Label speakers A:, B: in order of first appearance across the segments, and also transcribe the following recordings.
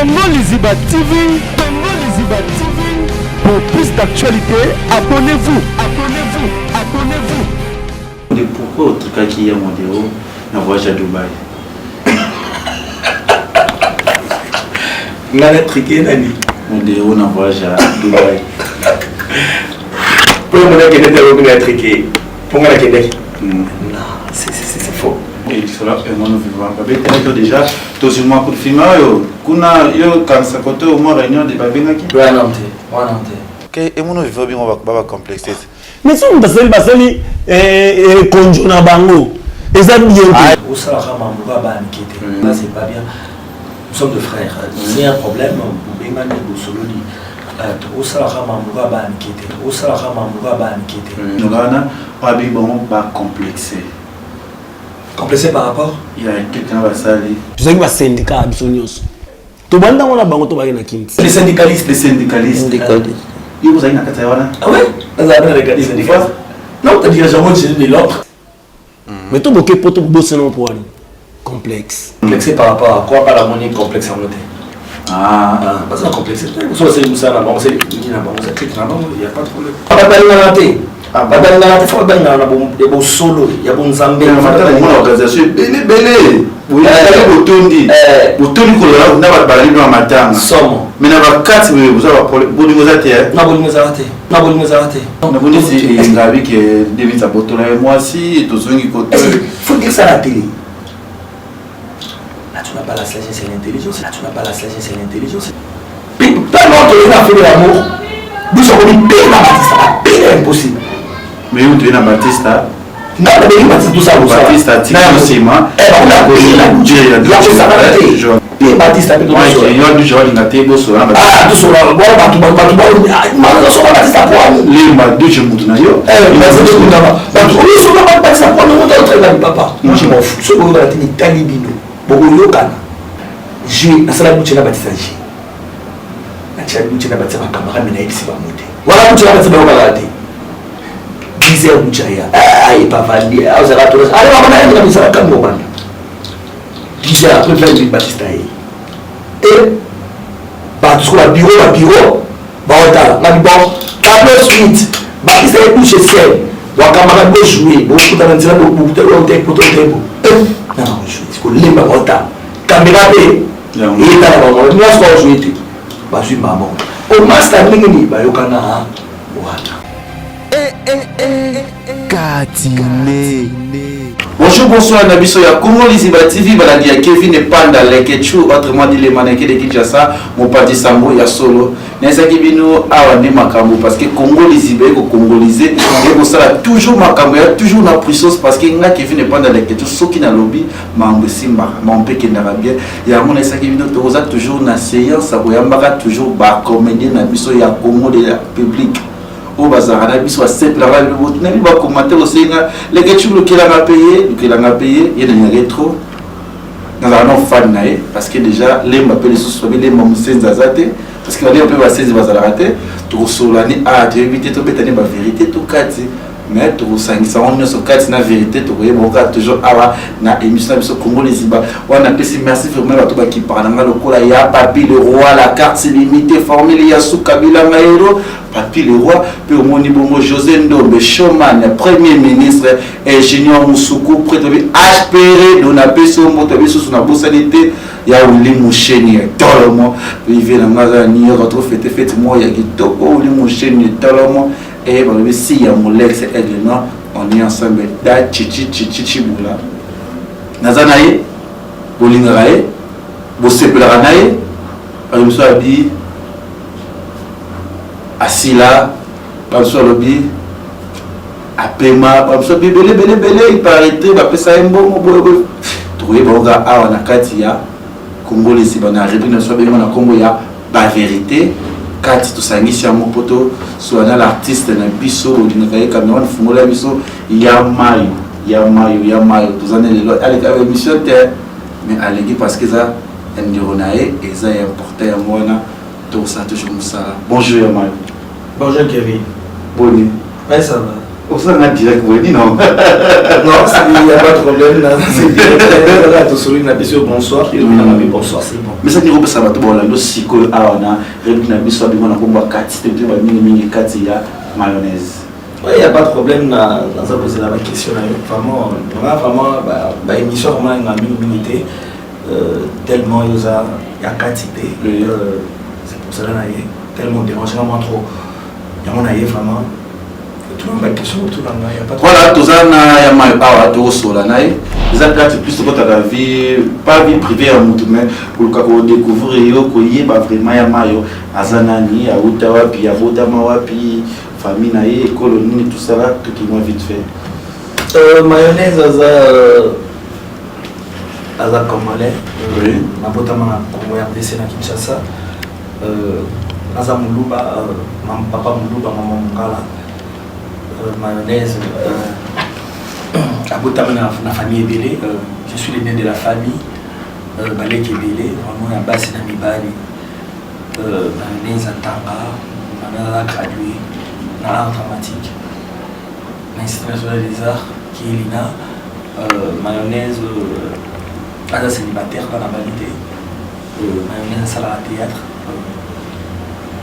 A: Congo Liziba TV, Congo Liziba TV. Pour plus d'actualités, abonnez-vous, abonnez-vous, abonnez-vous.
B: De pourquoi otrikaki ya Modero na voyage à Dubaï?
C: Nga na trike nani?
B: Modero na voyage à Dubaï.
C: Mpo yango nakende te oyo na trike. Mpo nga nakendaki. Non, c'est faux.
B: Lisolo emono vivant babetelaki yo déjà tozwi mwa coup de film oyo kuna yo kanisa kote au mwa réunion de babengaki
C: wana te, wana te.
B: Ke emono vivant bingo ba bacomplexe te.
D: Mais soki basali basali konjo na bango eza bien te.
C: Osalaka mambo kaka bana mike te. Là, c'est pas bien. Nous sommes des frères. S'il y a un problème, bobengani, bosololi. Osalaka mambo kaka bana mike te. Osalaka mambo kaka bana mike te.
B: Wana babengi bango bacomplexe.
C: Complexé par rapport
B: ya quelqu'un basali.
D: Tozalaki basyndicat ya biso nyonso, tobanda ngo na bango, tobaki na Kinti.
C: Les syndicalistes.
B: Les syndicalistes. Yo kozali na kati ya wana.
C: Ah ouais, nazala na les syndicalistes. Non, t'as dit j'en j'ai de l'autre.
D: Mais toboke po tobosana mpo wana complexe.
C: Complexé par rapport à quoi? Pas la monnaie complexe en côté.
B: Ah.
C: Ah, parce que complexe so basali mosala na bango, osali nini na bango, clique na bango, y a pas de problème. Babalingana te, babalingana te, fo babalingana na ya bosolo ya bonzambe.
B: Mona organisation ebele ebele boyali, botondi botondi kolola na bato bazali na matanga.
C: Somo.
B: Mais na bakati boye boza bolingo eza te.
C: Na bolingo ezala te, na bolingo ezala te.
B: Nabonisi engabi ke David abotola ye mwasi, tozongi kote.
C: Faut dire ça à la télé? Là, tu n'as pas la sagesse et l'intelligence. Là, tu n'as pas la sagesse et l'intelligence. Tellement tu es fait de l'amour, biso komi pire na Batista, pire impossible.
B: Mais yo toye na Batista.
C: Nga nabengi Batista, tout ça.
B: Batista atiki nsima.
C: Ya kosakana te, pire Batista mpe.
B: Yo dujo alinga te bosola.
C: Ah, tosola bona bato bato basoka Batista poani.
B: Lemba dujo mutu na yo.
C: Bato oyosoka Batista poani, moto aotrengani papa. Moi, je m'en fous. Soki boyokana te, mitali bino, bokoyokana. Je nasala buche na Batista, je natia buche na Batista, bacamarade, me nayebisi bango te. Wana buche na Batista bayokaka te. 10 heures buche aya, epavandi azala to ale bamana yanga misala kambo obanda 10 heures après 20 minutes Batista ye e bato soko babiro babiro baotala ngabi. Bon, tableau suite, Batista ye douche scène, bacamarade bojoue, bokutana nzela, bokuta poto tebo nanga kojoue, kolemba baotala caméra mpe eyetala bango nyonso, baojoue te, bazwi mamo omasta ndenge nini bayokana wana.
A: Katine.
B: Bonjour, bonsoir, na biso ya Congo Liziba TV, balandi ya Kevin Epanda Lekechu, autrement dit le mannequin de Kinshasa, mopanzi sango ya solo. Nayesaki bino awa nde makambo, parce que Congo Liziba ekokongolize, ekosala toujours makambo ya toujours na puissance, parce que nga Kevin Epanda Lekechu, soki nalobi makambo esimbaka, makambo mpe ekendaka bien. Yango nayesaki bino tokoza toujours na séance ya koyambaka toujours bacomédien na biso ya Congo de la public oyo bazalaka na biso, basepelaka na bino, bacommentaire osenga Lekecu lukelanga mpe ye, lukelanga mpe ye, ye nalingaka ye trop, nazalaka na fan na ye, parce que déjà lemba mpe lisusu babi lemba mosenzi aza te, parce que balemba mpe basenzi bazalaka te. Tokosolola ni a toyebi te, tobeta ni bavérité to kati, mais tokosangisa yango nyonso kati na vérité, tokoyeba kaka toujours awa na émission na biso Congo Liziba. Wana napesi merci vraiment bato bakipaka na nga lokola ya Papi le Roi, la carte limité, formule ya suka bilanga hero Papi le Roi mpe omoni bongo José Ndombe Showman, premier ministre ingénieur Musuku prêtre bi HPR do napesi yo moto abi susu nabosani te ya Oli Musheni tolomo privé na nga aza na New York, trop fête fête moko ya kitoko. Oli Musheni tolomo e balobi si ya Molex Aigle Noir, on est ensemble da chichi chichi chibula. Naza na ye, bolingaka ye, bosepelaka na ye. Bato mosusu abi asila, bamosusu alobi apema, bamosusu abi ebele ebele ebele, il paraîtrait bapesa ye mbongo boye boye. Tokoyeba oka awa na kati ya Congo Lesiba na rubrique na biso abengo na nkombo ya bavérité kati, tosangisi yango mpo tosola na l'artiste na biso olingaka ye. Cameron fungola biso ya mayo ya mayo ya mayo. Toza na lelo aleka émission te, mais aleki parce que eza ya ndeko na ye, eza ya important. Yango wana tokosala toujours mosala. Bonjour ya mayo.
C: Bonjour Kevin.
B: Boni?
C: Ouais, ça va.
B: Osala direct boye nini?
C: Non, il y a pas de problème. C'est direct. Tosoli na biso bonsoir, na bonsoir, c'est bon.
B: Mais ça nini kopesa bato baolanda sikoyo awa na rubrique na biso abingo na kombo ya kati te te, bamingimingi kati ya mayonnaise?
C: Oui, il n'y a pas de problème. Naza kozela ba question na yo. Vraiment, nga vraiment ba émission vraiment nga mingi mingi te, tellement yoza ya kati te. C'est pour cela na ye tellement dérange nga trop, yango na ye vraiment tuna ba question, tuna nga, y a pas de
B: Voilà, toza na ya mayo awa, tokosola na ye. Eza kati plus tokotaka vie, pas vie privée ya motu, mais koluka kodécouvrir yo, koyeba vraiment ya mayo aza nani, auta wapi, abotama wapi, famille na ye ekolo nini, tout ça là, tokimwa vite fait.
C: Mayonnaise aza congolais. Nabotama na Congo RDC, na Kinshasa. Naza moluba, papa moluba, mama mongala. Mayonnaise abotama na famille ebele. Je suis l'aîné de la famille, baleki ebele vraiment ya basi na mibali. Mayonnaise atanga, mayonnaise aza gradué na art dramatique na Institut national des arts qui est l'INA. Mayonnaise aza célibataire, mpa na bali te. Mayonnaise asalaka théâtre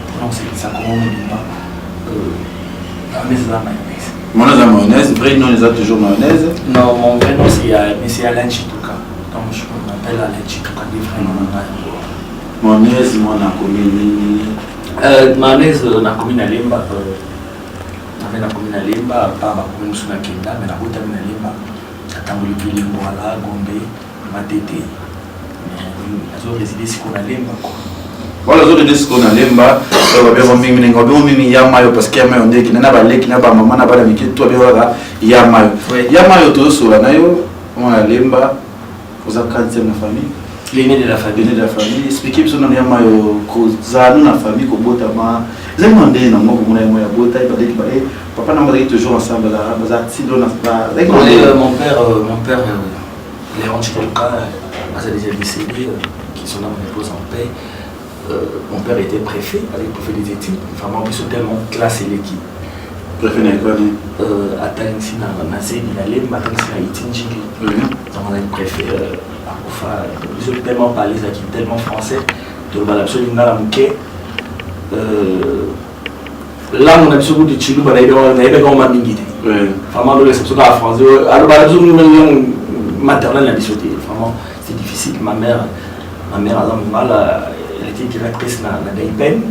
C: mpona kosekisa Kongo mobimba. Mayonnaise aza mayonnaise.
B: Mayonnaise ya mayonnaise, vrai nom eza toujours mayonnaise?
C: Non, mon vrai nom, c'est Alain Chituka. Donc je m'appelle Alain Chituka, des vrais noms na ngai yango.
B: Mayonnaise mwana akomi nini?
C: Mayonnaise nakomi na Lemba, nave nakomi na Lemba pa bakomi mosusu nakenda, mais nabotami na Lemba, natamboli mpe Lingwala, Gombe, Matete, nazo réside sikoyo na Lemba quoi.
B: Voilà, ozokende sikoyo na Lemba. Oyo babengo mingi mingi, babengo mingi ya mayo, parce que ya mayo ndeki na baleki na bamama na bana mike to babengo kaka ya mayo. Ya mayo, tozosola na yo, mwana Lemba, oza quantième na famille?
C: L'aîné de la famille.
B: L'aîné de la famille. Explique biso nano ya mayo, kozala no na famille, kobotama ezali mwa ndenge nango, komona yango ya bota baleki bae, papa nango bazalaki toujours ensemble, baza tilo na
C: bazalaki? Oui, mon père, Léon Chituka, aza déjà décédé, qui son âme repose en paix. Mon père était préfet, avec préfet des études, vraiment biso tellement classe eleki.
B: Préfet na école?
C: Atangisi na Zeni, na Lemba, atangisi na Itinjili. Donc on a préfet, akufa. Biso tellement parlé ezalaki tellement français, tolobala biso lingala moke, langue na biso kutu chiluba nayebaki yango mingi te. Vraiment lolesa biso kaka français, alobala biso langue maternelle na biso te. Vraiment c'est difficile. Ma mère aza mongala, elle était directrice na Daipen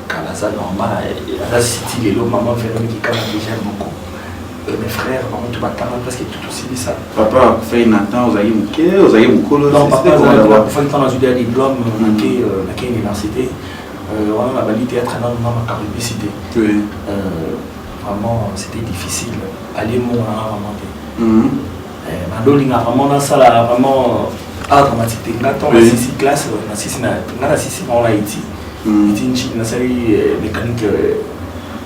C: kala, aza normal, aza siti lelo, maman Véronique Kama que j'aime beaucoup. Mes frères bango to batanga presque tout osilisa.
B: Papa akufaki na temps ozalaki moke, ozalaki mokolo?
C: Non, papa akufaki ntango nazwi ya diplôme, nake université wana, nabali théâtre nano na makambo ebisi te. Vraiment c'était difficile, alie mongo nanga vraiment te. Nadolinga vraiment nasala vraiment art dramatique te. Nga ntango nasisi classe, nasisi nga nasisi bango na iti nchini, nasali mécanique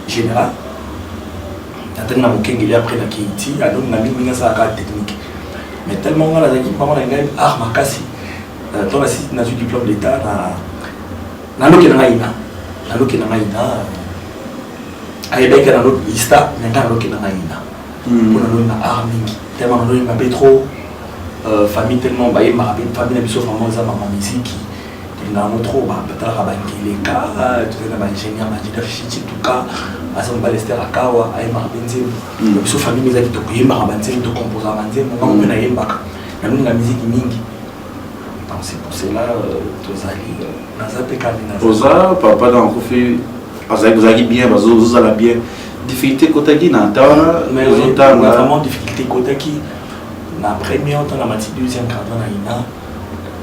C: générale, natangi na mokengeli, après nake iti adolinga mingi mingi nasalaka technique, mais tellement nga nazalaki vraiment na ngai art makasi. Ntango nazwi diplôme d'état, naloki na ngai ina, naloki na ngai ina, ayebaki naloki ista, mais ngai naloki na ngai ina mpo nalolinga art mingi, tellement nalolinga mpe trop. Famille tellement bayembaka mpe, famille na biso vraiment eza mama miziki, tolingaka yango trop, batalaka bangeleka, tozali na baingénieur, baingénieur Chituka aza mobali Ester Akawa, ayembaka mpe nzembo. Biso famille ezalaki tokoyembaka banzembo, tokomposaka banzembo, ngango mpe nayembaka, nalinga miziki mingi. Donc c'est pour cela tozali, naza mpe kani.
B: Oza papa na akufi, ozalaki bien, bazozala bien, difficulté ekotaki na nta wana?
C: Ozotanga vraiment difficulté ekotaki na première temps, na mati deuxième quart na ina,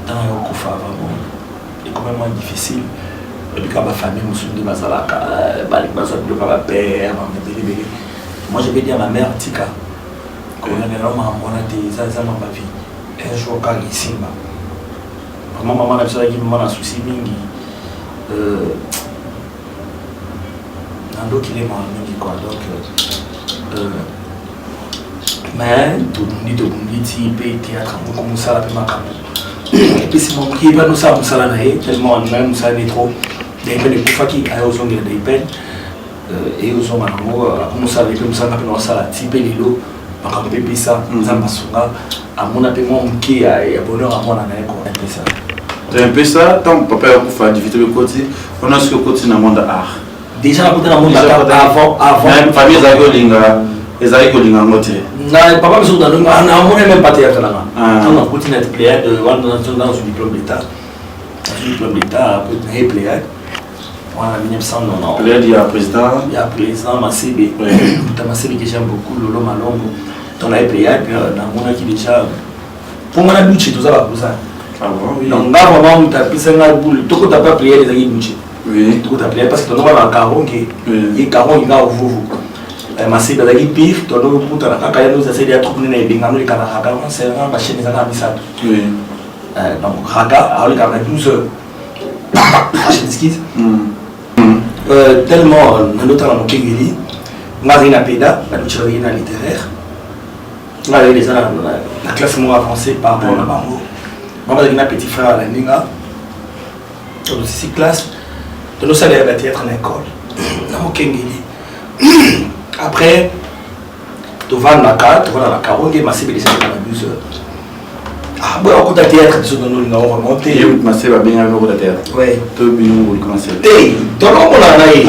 C: ntango ya kokufa vraiment ekomi mwa difficile. Ebika bafamille mosusu nde bazalaka, balingi bazwa biloko ya bapère ebelebele. Moi je vais dire ma mère tika kolandela makambo wana te, eza mamba vie, un jour kaka esimba. Vraiment mama na biso azalaki mama na souci mingi, nandokile mawa mingi quoi. Donc mais tobundi, tobundi ti mpe théâtre moko mosala mpe makambo epesi moki ye nosala mosala na ye, tellement alingaki mosala ne trop. Daipen ekufaki, aya ozongela Daipen. Eye ozonga nango, akomosala mpe mosala mpe naosala ti mpe lelo, makambo mpe epesa. Nzambe asunga, amona mpe mwa moke ya bonheur ya mwana na ye ko epesa.
B: C'est un peu ça. Tant que papa akufa, difficulté ekoti wana, soki okoti na monde art.
C: Déjà nakota na monde art avant avant.
B: Même famille ezalaki kolinga yango te.
C: Na papa biso namoni même pas théâtre nanga. Ntango nakoti na Pléiade wana, nazwi diplôme d'état, nazwi diplôme d'état, après naye Pléiade wana 1990.
B: Pléiade ya président?
C: Ya président Masebe, Mbuta Masebe, que j'aime beaucoup, Lolo Malongo. Donc naye Pléiade, namonaki déjà mpo nga na Duce toza bacousin.
B: Ah bon, oui.
C: Donc nga vraiment, moto apesa nga boule tokota pa Pléiade ezalaki Duce. Tokota Pléiade parce que tondoka na Karonge, ye Karonge, nga Ovuvu. Masebe azalaki pire, tondokutana kaka ye nozaseli ya troupe nene ebengano eleka na Raga wana, bachaîne eza na misato. Donc Raga aoleka na 12 heures, je m'excuse. Tellement nandotala mokengeli, nga azalaki na peda na Duce, azalaki na littéraire, nga azalaki déjà na classe moko avancée par rapport na bango. Bango bazalaki na petit frère alandi nga. Tosisi classe, tonosalela bathéâtre na école na mokengeli. Après tovandaka, tovanda na Karonge, Masebe déjà na 12 heures. Ah boya okota théâtre, biso tonolinga ngo vraiment te.
B: Ye Masebe abengaki okota théâtre?
C: Ouais.
B: To bino boluka Masebe?
C: Te, tonomonana na ye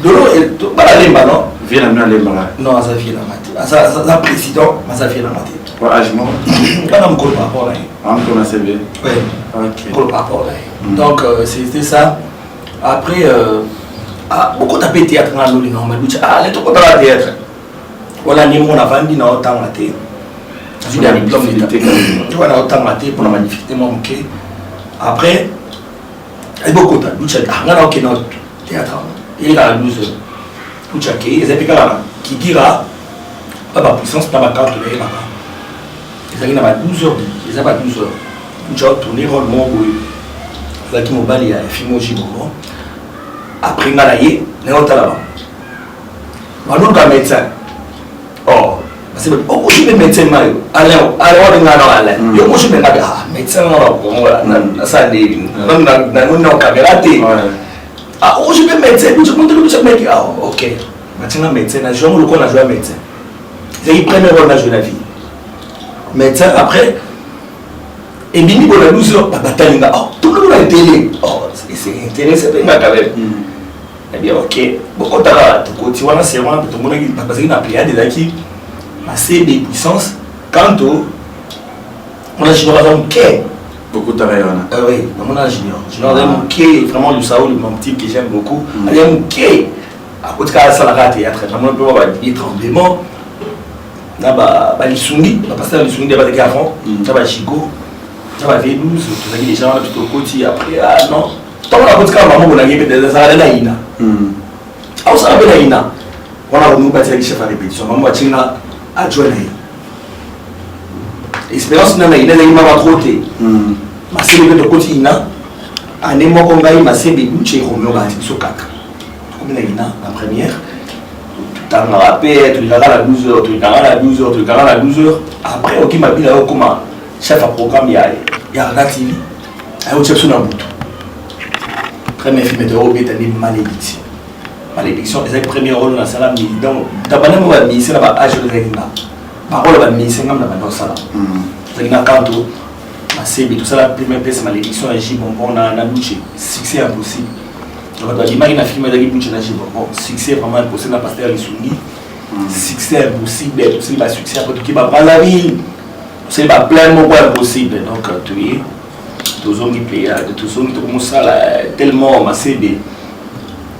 C: lolo bana lemba non.
B: Vie na bino alembaka?
C: Non, aza vie nanga te, aza président, aza vie nanga te.
B: Po âge moko?
C: Bana mokolo par rapport na ye.
B: Amko Masebe?
C: Ouais. Mokolo par rapport na ye. Donc c'était ça. Après ah, okota mpe théâtre, nga nolinga ngo maduti. Ah, le tokotala théâtre wana nde moko navandi na otanga te, nazwi ya diplôme d'état wana, otanga te mpona badifficulté mwa moke. Après ayebokota Ducha, ah, nga na okende théâtre eleka na 12 heures. Ducha akei, eza mpe kaka na Kigira pa bapuissance na bacarte nayebaka, ezalaki na ba 12 heures, eza ba 12 heures. Ducha otourne rôle moko boye, azalaki mobali ya Fimoji Bonbon. Après nga na ye naye otala bango baluka médecin. Oh, okosi mpe médecin mayo Alain, Alain wana nga na Alain, yo okosi mpe ngabi. Ah, médecin nga na Kongo nasala ndeni, namoni na caméra te. Ah, okosi mpe médecin biso meki. Ah ok, batinga médecin na joué lokola na joué médecin, ezalaki premier rôle na joué na vie, médecin. Après ebimi bona 12 heures, batali nga, oh, tout le monde a télé. Oh, c'est intéressé mpe nga quand même. Eh bien ok, bokotaka, tokoti wana se wana mpe tomonaki bato bazalaki na Pléiade, ezalaki Masebe, Puissance, Kanto wana, Junior aza moke.
B: Bokutaka ye wana?
C: Oui, namona Junior. Junior azali moke vraiment, Lusaol, mon petit que j'aime beaucoup, azali moke, akoti kaka, asalaka théâtre. Namona mpe ba tremblement na balisungi, bapasteur lisungi nde bazalaki avant, na bagigo na ba V12, tozalaki déjà wana. Mpe tokoti après, ah non, ntango nakoti kaka, mama bonangi mpe ezalaka na ina, aosala mpe na ina wana. Komi batiaki chef ya répétition, mama batinga adjoint na ye. Expérience na ina ezalaki mama trop te. Masebe mpe tokoti ina ane moko, ngai, Masebe, Duce, Romeo, bati biso kaka tokomi na ina na première. Totangaka mpe, tolekaka na 12 heures, tolekaka na 12 heures, tolekaka na 12 heures. Après okima bila yo okoma chef ya programme ya Raga TV, ayotia biso na butu. Premier film toyobeta nde Malédiction. Malédiction ezali premier rôle nasala. Donc tabanda mo baministre na baage oyo ezalaki nga parole ya baministre, ngam na banda osala ezalaki na Kanto, Masebi, tosala première pièce Malédiction ya J Bonbon na Duce, succès impossible. Donc bato babimaki na film ezalaki Duce na J Bonbon, succès vraiment impossible, na pasteur Lisungi, succès impossible. Tosali basuccès, après toki baBrazzaville, tosali baplein moko impossible. Donc toye, tozongi Pléiade, tozongi, tokomosala tellement Masebe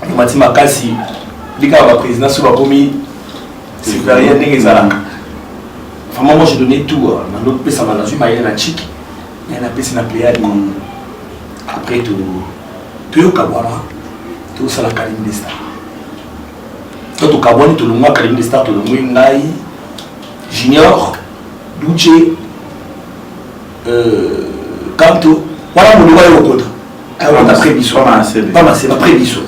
C: tomati makasi ndenge kaka baprésident so bakomi supérieur ndenge ezalaka. Vraiment, moi je donnais tout, nandopesama, nazwi mayele na chik naye napesi na Pléiade. Après toyoka bwana, tosala Académie des Stars to tokabwani, tolongwa Académie des Stars, tolongwi ngai, Junior, Duce, Kanto wana. Moloko aye kokota, ayokota après biso, pas Masebe, après biso.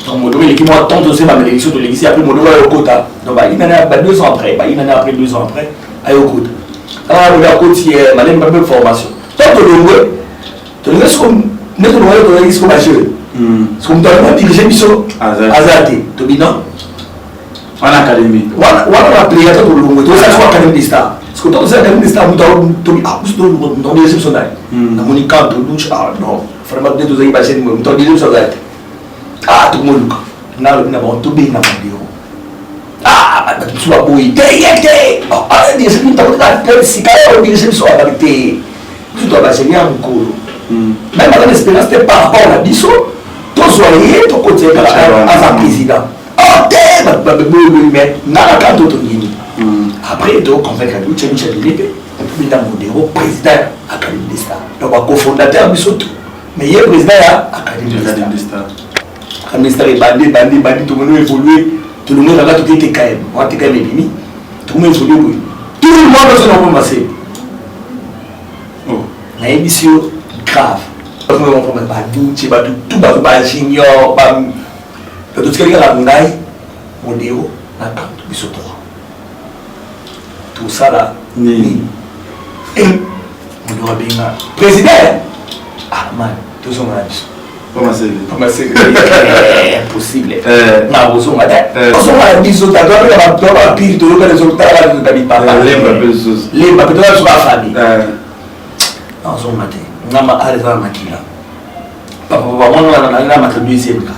C: Donc moloko eleki mwa temps, tozema meleki so tolekisi. Après moloko aye kokota, donc ba une année, ba 2 ans après, ba une année après, 2 ans après aye kokota. Kaka moloko akoti malembe, babe formation to tolongwe, tolingi siko nde tolongwe, tozalaki siko bajeune. Soki moto alingi adirige biso aza te, tobi non.
B: Wana académie.
C: Wana na playa to tolongwe, tozala soko Académie des Stars. Soki tozala Académie des Stars, moto tobi ah, biso tolongwe, moto adirige biso nani? Namoni kanto luch, ah non, vraiment nde tozalaki bajeune, moto adirige biso aza te. Ah, tokomoluka nga alobi na bango tobenga Modero. Ah, bato mosusu baboyi te, ye te adirige biso sika oyo, dirige biso ababi te. Biso to bajeune ya mokolo, même aza na espérance te par rapport na biso, tozwa ye tokotia kaka aza président. Oh te, baboyi, mais nga na kanto tondimi. Après toconvaincre Lucha, Lucha bili mpe tobinda Modero président ya Académie des Stars, donc bacofondateur biso tout, mais ye président ya Académie des Stars. Académie des Stars ebandi, ebandi, ebandi, tomoni évolue, tolongi kaka, toke TKM wana, TKM ebimi, tokomi évolue boye, tout le monde ozona komase. Nayebisi yo grave, baduce bato tu, bato bajunior, bato tikali kaka ngai, Modero na Kanto, biso trois. Tosala nini? Modero abenga président: ah man, tozonga na biso. Impossible na kozonga te, ozonga na biso bapili, toyoka ezotala bipapa lemba mpe toza biso bafamille, nazonga te. Ngamba ala eza na makila papa mwana na mata deuxième ka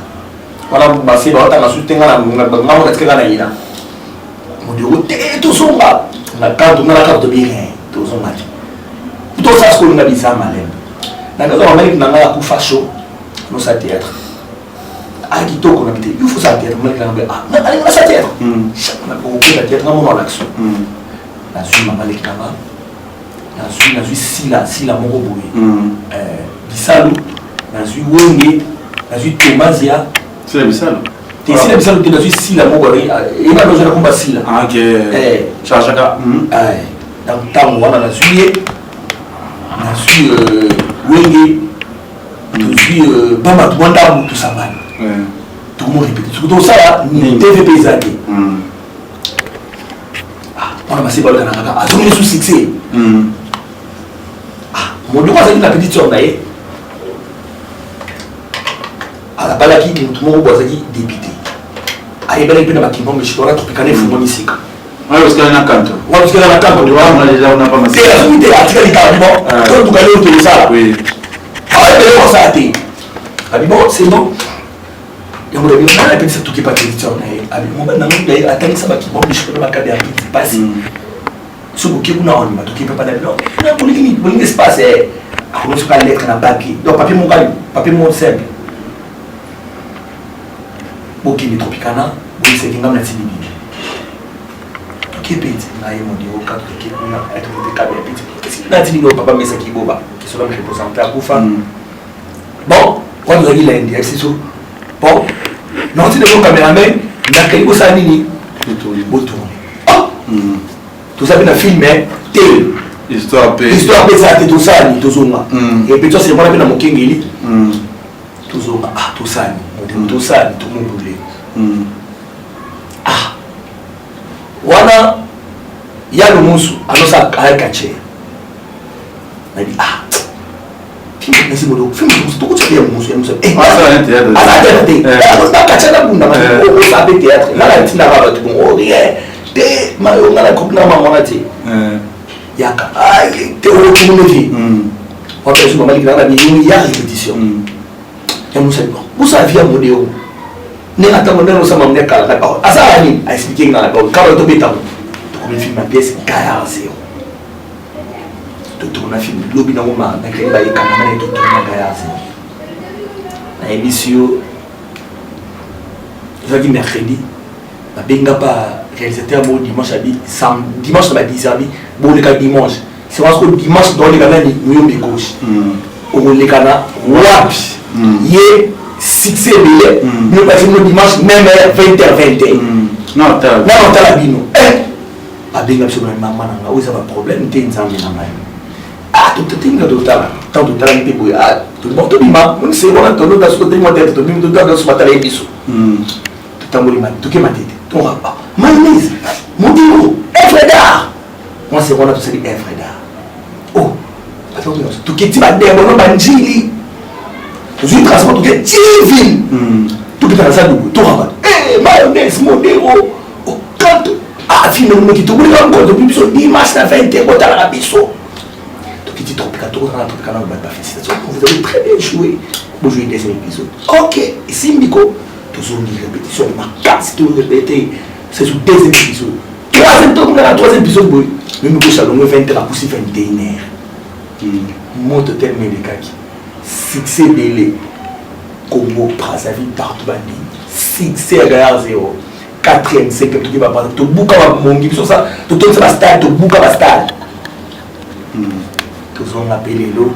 C: wana base baotanga su te, nga ngambo natika nga na yina Modero te, tozonga na kanto, nga na kanto tobi rien, tozonga te. Tosala sikoyo nga biza malembe na kaza mamaliki na ngai akufa chaud, nosa théâtre ah kitoko na bite, il faut ça théâtre maliki na ngai, ah alingi nasa théâtre, chaque na okota théâtre nga mona l'action. Nazwi mamaliki na nga, nazwi sila sila moko boye bisalu, nazwi Wenge, nazwi Tomazia.
B: Sila bisalu?
C: Te, sila bisalu te, nazwi sila moko eyeba nozwa na komba sila.
B: Chargeaka.
C: Donc ntango wana nazwi ye, nazwi Wenge, tozwi babato mwa ndambu, tosangani, tokomo répété. Soki tosala TV mpe eza te wana, basi balokana kaka, azongi lisusu succès. Modoko azalaki na petite sœur na ye, abalaki motu moko bo azalaki député, ayebelaki mpe na bakimba meshiko wana, Tropicana efungwami sika.
B: Wana osikali na Kanto.
C: Wana osikali na Kanto.
B: Wana déjà una pas
C: te, azongi te, atikali kaka bon, totuka leo tozosala awa ebele kosala te. Abi bon, c'est bon, yango na bino nana apekisa toki pa petite sœur na ye. Abi mobali na ngai na ye atangisa bakimba meshiko na bakabe ya piti pasi, soki oke kuna ondima toki mpe pana bino bolingi, bolingi espace. Akomi soka lettre na papier, donc papier moko, papier moko simple: bokende Tropicana, boyisaki ngai na tindi bino. Toke mpe ngai Modero kaka, toke kuna atokote kabe ya piti natindi bino. Papa mesaki boba kesola représente akufa. Bon, wana tozalaki lundi, ayebisi so bon, nauti lelo cameraman, mercredi bosala nini? Botourne. Toza mpe na film te.
B: Histoire mpe.
C: Histoire mpe ezala te, tosala nini? Tozonga répétition c'est wana mpe na mokengeli, tozonga. Ah, tosala nini? Tosala nini? Tomobule. Ah, wana ya lomusu azosa ayakache nabi. Ah, nasi modo film tokotia ya mosu, ya mosu aza théâtre te, bakatia na bunda oza mpe théâtre nga na ntinaka bato bongo rien te, mayo nga na groupe na mama wana te, yaka te okomunevi wana esu mama likilanga na biyongi ya répétition ya mosali. Bon, bosala vie ya Modero ndenge atango ndenge osama mne kala asala nini, aexplike nga na kala tobetango, tokomi film ya pièce Gaillard zéro, totourna film lobi nango ma mercredi, bayekanga na ye, totourna Gaillard zéro. Nayebisi yo, ezalaki mercredi, babenga pa réalisateur moko dimanche, abi dimanche na ba 10 abi boleka dimanche. C'est parce que dimanche doleka nani Muyombe Gauche, okoleka na wapi? Ye succès ebele bino basi bino dimanche même heure, 20 h 20 h nano otala bino. Babenga biso na mama na nga oyo eza baproblème te, Nzambe na ngai. Ah, totinga totala ntango totalaki mpe boye, bon, tobima monise wana tolota soki totengi tete, tobimi, totala so batala ye biso, totamboli toke Matete, tonga mayonnaise Modero œuvre d'art. Moi c'est wana tosali œuvre d'art. Oh, toketi badembo no banjili. Tozwi transport, toke ti ville, tokita na Zadugu, tokaka mayonnaise Modero quand ah film yango kitoko boleka nkoto biso dimanche na 20 heures, botalaka biso. Tokiti Tropika, tokotaka na Tropika na bato bafélicitation: "Vous avez très bien joué, bojoué deuxième épisode." Ok, esimbi ko, tozongi répétition makasi, torépété, c'est sur deuxième épisode, troisième, tokuna na troisième épisode boye, memi kosa longo 20 heures, apusi 21 heures, moto telema elekaki, succès ebele, Congo Brazzaville, partout, bandimi succès ya Gaillard zéro. Quatrième, cinquième, toki babraza, tobuka bamongi biso, sa totondisa bastade, tobuka bastade, tozonga mpe lelo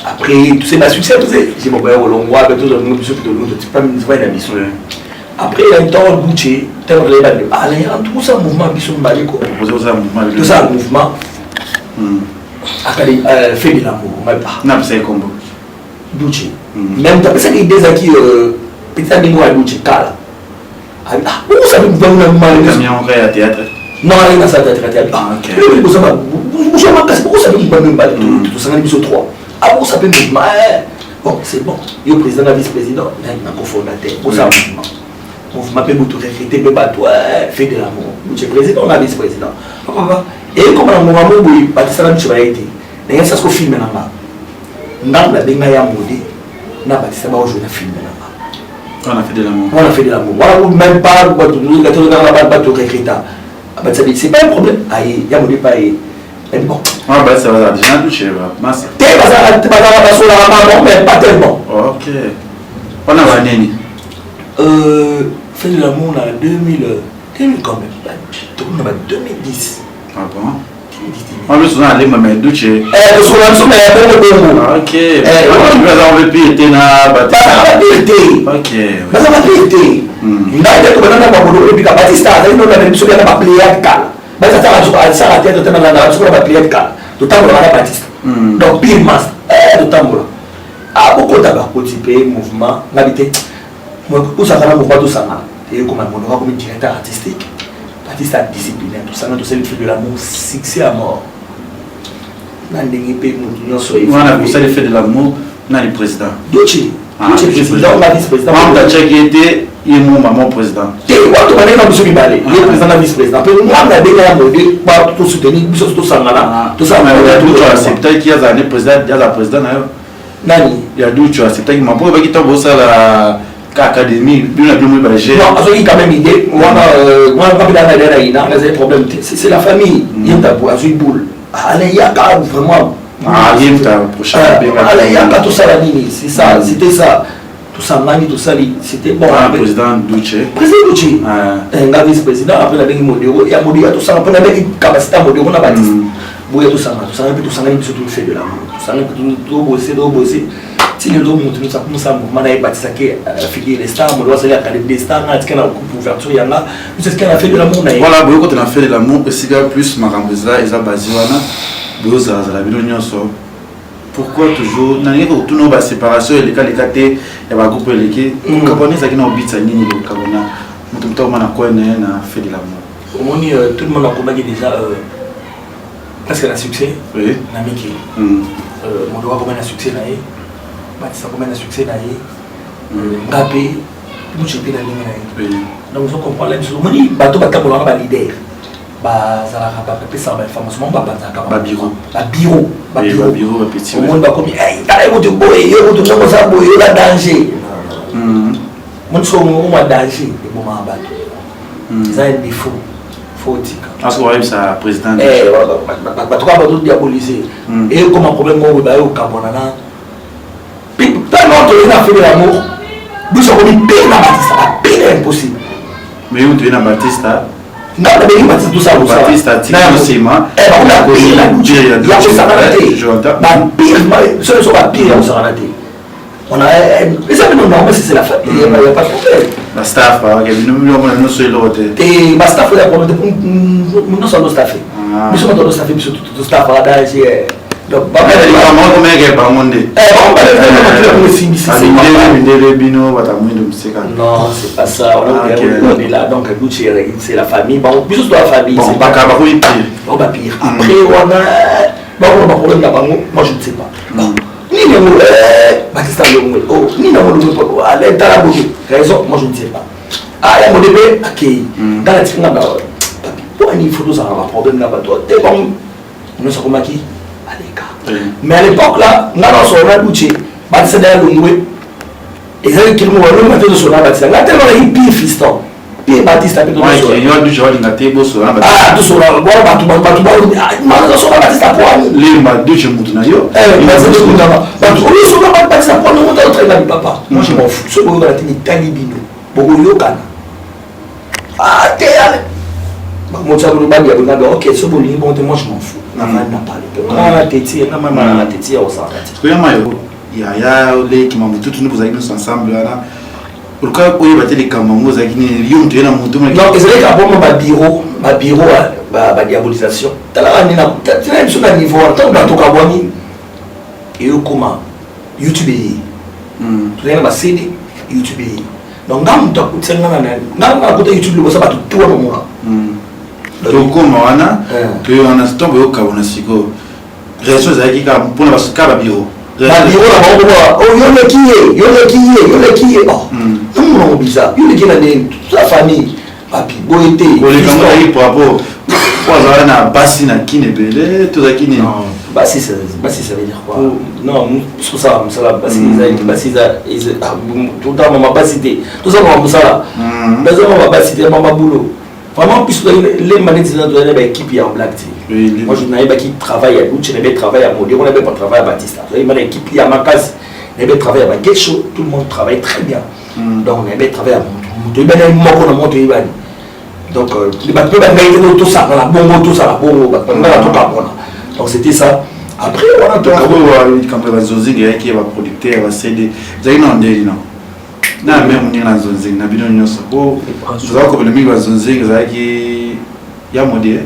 C: après tout basuccès, tout j'ai boboya kolongwa mpe tozonga biso mpe tolongo totifai na biso. Après il y a un temps, Gucci ntango toyeba, alain tosala mouvement biso mibale ko, tosala mouvement akali Fait de l'amour.
B: Napesa ye kombo?
C: Duce. Même tapesaki idée, ezalaki petit ndenge ya Duce kala okosabi mouvement.
B: Ya théâtre?
C: Non, aye nasala théâtre te. Bozwa makasi, bokosabi mouvement mibale, tosangani biso trois, abokosa mpe mouvement. Bon, c'est bon, yo président na vice président na cofondateur, bosala mouvement. Mouvement mpe boto recruter mpe bato, Fait de l'amour, Duce président na vice président, papa. Ekoma na ngonga mo boye, batisaka biso baye te ndenge sasiko film na nga, ngambo nabenga ya Mode na Batisa, baojouer na film na nga.
B: Wana Fait de l'amour?
C: Wana Fait de l'amour wana, même pas bato recruta Batisa, c'est pas un problème, aye ya Mode pa ye. Bon.
B: Wana Batisa bazala déjà touché masa?
C: Te, bazalaka, basolaka bango, mais pas tellement.
B: Ok, wana banini?
C: Fait de l'amour na 2000, 2000 quand même, tokomi na ba 2010.
B: Ah bon, en plus oza na lemba, mais Duce?
C: Tosola biso, mais bongo bongo.
B: Ok, baza mpe pire te na
C: Bazaka pire te. Bazaka pire te. Ngai nde tobanda na bakolo ebika Batista azali nolanda biso na bapléiade kala. Batista asaka théâtre te, nalandaka biso na bapléiade kala, totambolaka na Batista. Donc pire master, totambola bokota bakoti mpe mouvement ngabi te, tosangana mouvement, tosangana ekoma monoka komi directeur artistique, Batista disciplinaire, tosangana, tosali Fait de l'amour, succès à mort na ndenge mpe motu nyonso.
B: Wana kosali Fait de l'amour, nani président?
C: Duce. Duce président, nga vice président.
B: Atiaki ye te, ye mo mama président?
C: Te, wato bandenge na biso mibale, ye président na vice président, mpe nga na benga ya Mode tosoutenir biso, tosangana,
B: tosala. Acceptaki azala ne président, azala président na yo?
C: Nani?
B: Ya Ducho acceptaki ma mpo obaki ntango bosala ka académie bino na bino moi baje?
C: Non, azwaki quand même idée wana, wana mpe na na ina ezali problème te, c'est la famille. Ye mutu azwi boule, Alain yaka vraiment.
B: Ye mutu prochain?
C: Alain yaka, tosala nini, c'est ça, c'était ça, tosangani, tosali, c'était bon.
B: Président Duce?
C: Président Duce, nga vice président. Après nabengi Modero, ya Modero tosanga mpo nabengi capacité ya Modero na Batiste boya, tosanga, tosanga mpe, tosangani biso, to Fait de l'amour, tosangani mpe, tobose, tobose ti lelo. Moto nyonso akomosala mouvement na ye, batisaki figure de star, Modero asali académie de star, nga atika na couverture yanga, biso atika na Fait de l'amour na ye.
B: Voilà, boyokota na Fait de l'amour, esika plus makambo eza basi wana, boyozalazala bino nyonso. Pourquoi toujours nalingi kotuna oyo baséparation elekaleka te ya bagroupe eleki? Kokabwana ezalaki na obitisa nini? Kokabwana, moto moto akoma na coin na ye na Fait de l'amour.
C: Omoni, tout le monde akomaki déjà presque na succès na mikili. Moto akoma na succès na ye, Batisa akoma na succès na ye, nga mpe, Muce mpe na ndenge na ye. Donc ozo comprendre biso, omoni bato batambolaka, baleader bazalaka, bapesaka bainformation, bango bapanzaka.
B: Babiro.
C: Babiro.
B: Babiro.
C: Omoni bakomi tala ye moto boye, ye moto ndenge oza boye, oza danger. Moni soki omwa danger ebomaka bato, eza un défaut, faut otika.
B: Parce oyebisa président?
C: Bato kaka bazodiaboliser, ekoma problème moko boye, baye kokabwana na tellement toyei na Fait de l'amour, biso akomi pire na Batista, bapire impossible.
B: Mais yo toye na Batista?
C: Nga nabengi Batista, tosala.
B: Batista atiki nsima.
C: Ya kosakana te, bapire so so bapire ya kosakana te. On a eza bino normal, c'est la famille, il y a pas de problème.
B: Bastaff bino biloko nyonso eloko te?
C: Te, bastaff oyo ya problème te, nyonso alo staff, biso bato alo staff, biso to staff adaje. Donc
B: komeke bango nde mindele, bino bato mwindo moseka.
C: Non, c'est pas ça. On est là, donc Gucci, c'est la famille. Bon, biso to la famille.
B: Bon, baka bakomi pire?
C: Bon, ba pire après wana, bango ba problème na bango, moi je ne sais pas. Bon, nini yango. Molongo ale tala boye raison, moi je ne sais pas. Ah, ya mode mpe akei, nga natika nga papi mpo ani faut tozala na baproblème na bato te. Bango nyonso akomaki aleka, mais à l'époque là nga nasolo na Duce, Batisa da ya longwe, ezali kilimo balonga te. Tosolo na Batisa, nga tellement naki pire fiston, pire Batista mpe.
B: Tolinga te bosola.
C: Tosola wana bato bato basola Batista po ani.
B: Lemba Duce mutu na yo.
C: Bato oyosola Batista po ani moto aotrainga papa, moi je m'en fous. Soki boyokana te, mitali bino, bokoyokana te. Ale moto mobali ya bonabe, ok, so bolingi bongo te, moi je m'en fous. Navandi na pale mpe nga na teti nga mama na teti ya kosalaka te.
B: Koyama yo yaya oleki mamututu nde bozalaki nyonso ensemble wana, oluka oyeba te likambo yango ozalaki nini, yo moto ye na motu?
C: Non, ezalaki kaka bongo, babureau badiabolisation. Talaka nde tina biso na niveau wana. Ntango bato kabwani, eyokoma YouTube eye, tozali na baCD, YouTube eye. Donc nga moto akutisa nga na nga nakuta YouTube liboso bato tu wana omona.
B: Tokóma wana, toye wana ntango oyokabona sikoyo, raison ezalaki kaka mpona kaka babureau?
C: Babureau na bango bongo, yo leki ye, yo leki ye, yo leki ye. Namona yango bizarre, yo leki na ndenge la famille papi boye te.
B: Koleka ngo ezalaki par rapport po azala na basi na kini ebele, tozalaki nini?
C: Basi, basi, ça veut dire quoi? Non, tosala mosala, basi ezali basi, eza totala mama basi te, tozala mama mosala, naza mama basi te, mama boulot vraiment. Biso lemba neti tozali na baéquipe ya blague te. Moi je nayebaki travail ya Luche, nayebi travail ya Modero, nayebi pa travail ya Batista, toyebi na équipe ya makasi, nayebi travail ya Bagesho, tout le monde travaille très bien. Donc nayebi travail ya motu moto, oyebani moko na moto oyebani. Donc bato mpe bangai te, tosangana bongo, tosala bongo, bato bangaka tokabona. Donc c'était ça. Après wana
B: Likambo ya bazonzinga eyaki ya baproducteur ya baCD, ezalaki na ndeli no na me moninga na nzonzinga na bino nyonso, po tozala kobela mingi bazonzinga, ezalaki ya modie.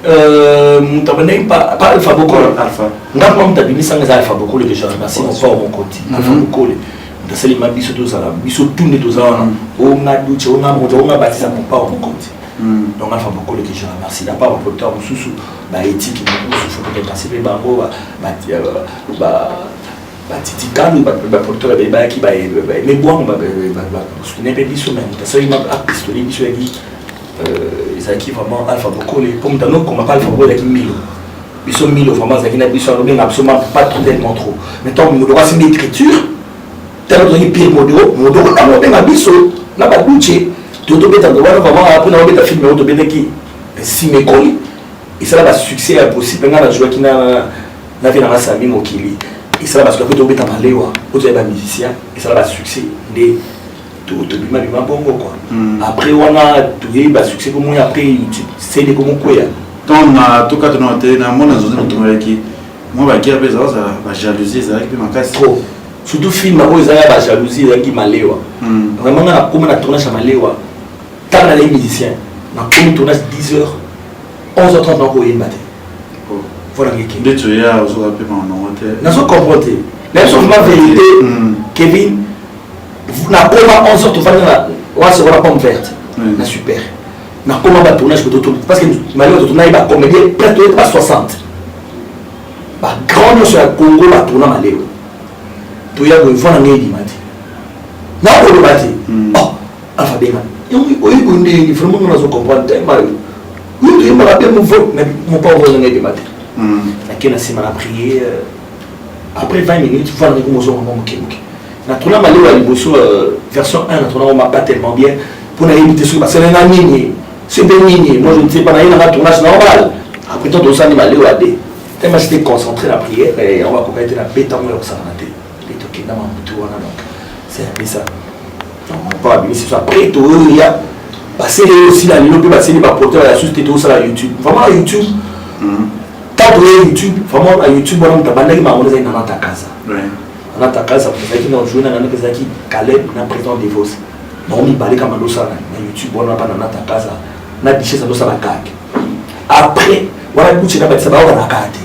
C: Moto abandaki pa Alpha Bokole.
B: Alpha.
C: Nga mpa moto abimisanga eza Alpha Bokole que je remercie, mon port mokoti Alpha Bokole, moto asalima biso tozala biso tu nde toza wana, onga Duce, onga moto, onga Batisa, mon port mokoti. Donc Alpha Bokole que je remercie. À part baproducteur mosusu, baétike mosusu, faut remercier mpe bango, batitikalu, baproducteur bayaki mebwango, basoutenir mpe biso. Mais moto asalima apistole biso yaki, ezalaki vraiment Alpha Bokole, mpo moto anokoma pa Alpha Bokole ezalaki Milo. Biso Milo vraiment azalaki na biso, alobenga biso pas trop, tellement trop. Mais ntango Modoro asimbi écriture, ntango tozalaki pire Modoro, Modoro ntango obenga biso na baduce to tobeta wana vraiment. Après na obeta film oyo tobetaki nsima ekoli, esala basuccès ya possible. Nga nazwaki na vie nanga Sami Mokili, esala basuccès. Après tobeta Malewa oyo tozali bamusicien, esala basuccès nde tobima bima bongo quoi. Après wana toyebi basuccès komoi, après YouTube CD komokweya.
B: Ntango na tokata na te na mona nzonzi motomelaki mwa baguerre mpe ezalazala, bajalousie ezalaki mpe makasi.
C: Trop, surtout film oyo ezalaki ya bajalousie ezalaki Malewa. Vraiment nga nakoma na tournage ya Malewa, ntango nalei musicien, nakomi tournage 10 heures, 11 h 30 nakoyemba te. Voilà ngeke.
B: Nde toya ozoka mpe mamango te.
C: Nazo comprendre te, nayebi so vraiment vérité. Kevin, nakoma 11 heures, tovandi na wasi wana Pomme Verte na super, nakoma batournage, parce que Malewa totournaki bacomédien presque toyeti ba 60, bagrand nyonso ya Congo batourna Malewa. Toya boye, voi na ngai ebima te, nakoloba te. Oh, Alpha benga, oyebi ndenge vraiment nga nazo comprendre te mayo oyo toyembaka bien mopa, voi na ngai ebima te. Nake na nsima na prier, après 20 minutes voi na ngai komozonga mwa moke moke. Na tourna Malewa ya liboso, version 1, na tourna ngo pas tellement bien, mpo nayebi te soki basalenga nini, soki mpe nini, moi je ne sais pas. Naye nanga tournage normal, après temps tosali Malewa de tellement j'étais concentré na prière, yango bakoka ete na betango ya kosakana te nde tokenda mamutu wana. Donc c'est un peu ça. Donc mpo abimisi biso, après toyoya baseli osila lelo mpe baseli baporteur ya susu te, tozosala YouTube. Vraiment na YouTube, tant toye YouTube, vraiment na YouTube wana moto abandaki makambo ezali Nana Takaza. Nana Takaza ezalaki na jour na Nana, ezalaki Caleb na président Devos, bango mibale kama ndosala na YouTube wana mpa Nana Takaza na Duchesse andosala kake. Après wana Duche na Batisa bayokanaka kaka te.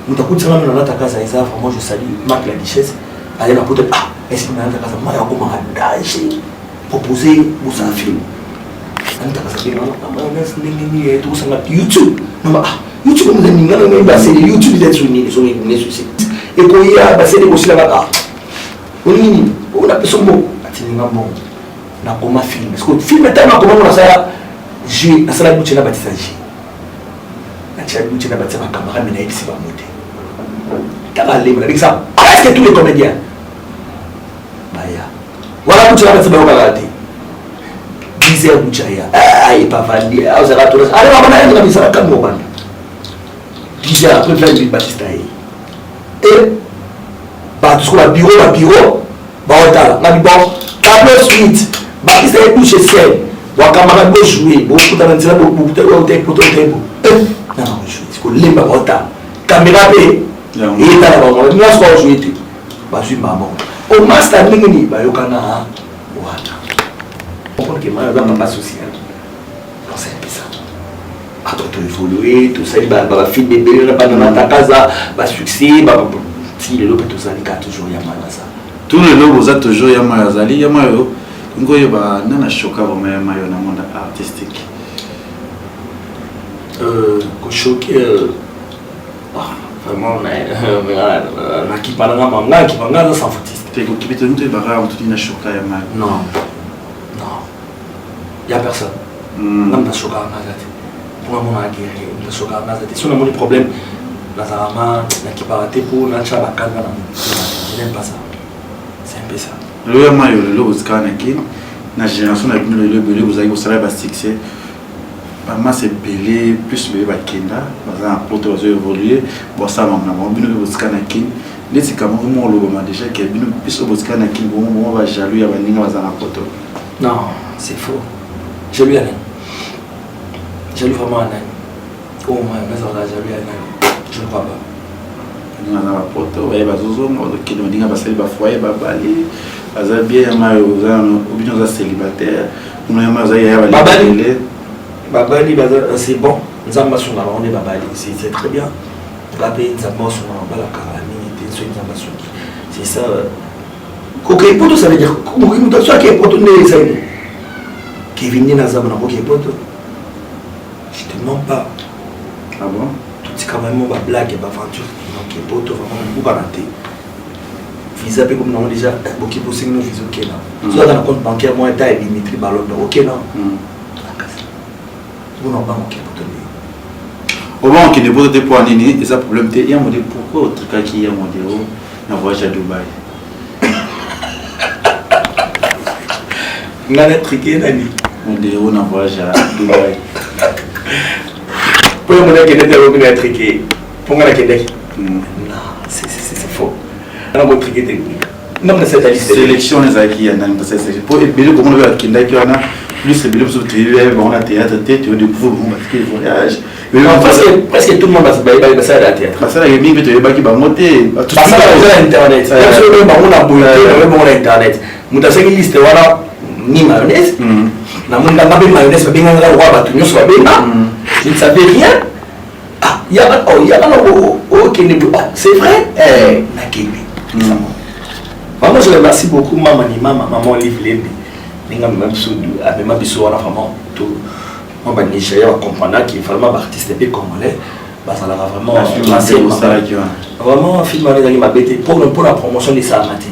C: Moto akutisanga no Nana Takaza eza vraiment, je salue Marc la Duchesse, aye na poto. Ah, est-ce que Nana Takaza maya akomaka danger proposer bosala film? Nana Takaza benga ndenge nini tokosanga YouTube. Noma, ah, YouTube eza nini? Ngana ngai basele YouTube eza so nini? So nini susi ekoya basele kosila kaka. Olingi nini? Oyo napesa mbongo, atindi nga mbongo. Nakoma film. Parce que film ntango nakoma ngo nasala jeu, nasala buche na batisa jeu. Natia buche na batisa ba camarades mais nayebisi bango te. Tala lemba, nabengisa presque tous les comédiens. Baya. Wana buche na batisa bayokaka te. 10 heures buche aya. Ah, epavandi, ozalaka tola. Ale mama na yango na misala kambo banda. 10 heures après village Batista ye. Et bato sikoyo ba bureau ba bureau baotala nga bon tableau suite Batista ye touche scène wakamaka bo jouer bokutana nzela bokuta poto bo na na jouer sikoyo lemba baotala caméra mpe eyetala bango nyonso baojouer te bazwi mama o master ndenge nini bayokana wana comprendre que mayo aza papa social. C'est un peu ça. Après to évoluer, tosali ba ba film ebele na bana matakaza, ba succès, ba ti lelo pe tozali ka toujours ya mayo aza.
B: Tout lelo boza toujours ya mayo azali ya mayo ngoyeba nana choka vraiment ya mayo na monde artistique.
C: Ko choquer vraiment na kipa na nga nga kipa nga aza sans foutiste.
B: Te ko kipa te ba ra mutu na choka ya mayo.
C: Non. Non. Ya personne. Nga mutu ashokaka nga aza te. Mpo nga mona guerrier, mutu ashokaka nga aza te. Soki namoni problème, nazalaka ma nakipaka te mpo natya bakanda na motu. Je n'aime pas ça. C'est un peu ça.
B: Lelo ya mayo lelo bozikaka na Kin na génération na bino lelo ebele bozalaki kosala ba succès ba masse ebele plus ebele bakenda baza na poto bazo évoluer bosala makambo na bango bino mpe bozikaka na Kin neti kamoko moko olobama déjà ke bino biso bozikaka na Kin bongo bongo ba jaloux ya baninga baza na poto.
C: Non, c'est faux. Jaloux ya nani? Jaloux vraiment ya nani? Oh moi, nazalaka jaloux ya nani? Je ne crois pas.
B: Baninga baza na poto baye bazozonga bazokende baninga basali bafoyer babali baza bien ya mayo oza bino oza célibataire kuna ya mayo oza yaya
C: babali babali baza c'est bon nzambe asunga bango nde babali c'est très bien nga mpe nzambe asunga babalaka mingi te soki nzambe asungi c'est ça. Kokei poto ça veut dire moto aso akei poto nde ezali Kevin nde naza bona kokei poto. Je te mens pas.
B: Ah bon?
C: Totika vraiment ba blague ba aventure donc poto vraiment mobukana te. Visa mpe komi nango déjà boki bosengi no visa okena. So aza na compte bancaire mwa eta ya Dimitri Balondo okena. Akasi. Bona obanga okei poto nde.
B: Obanga okende poto te mpo nini eza problème te ya mode pourquoi otrikaki ya mode o na voyage ya Dubaï?
C: Nga na trike nani?
B: Modero na voyage ya Dubaï.
C: Po yo mona kende te obi na trike. Po nga na kendaki. Non, c'est faux. Nga mo trike te. Non, mais c'est la liste.
B: Sélection ezalaki ya nani parce que po ebele komona ba kendaki wana plus ebele mosusu toyebi bango na théâtre te toyo découvrir bango batike voyage.
C: Presque, presque tout le monde basala ya théâtre.
B: Basalaka mingi mpe toyebaki bango te.
C: Basala eza na internet. Biso oyo bango na boye te, oyo bango na internet. Moto asengi liste wana ni mayonnaise. Namoni nga mpe mayonnaise babengaka lokola bato nyonso babenga. Je ne savais rien. Ah, yaka oh, yaka na okende boye. Oh, c'est vrai? Eh, nakende. Vraiment, je remercie beaucoup mama ni mama, maman Olive Lembe. Ndenge amema biso, amema biso wana vraiment to moi ba Nigeria ba comprendre que vraiment ba artiste pe congolais bazalaka vraiment vraiment film wana ezalaki mabe te pour la promotion esalama te.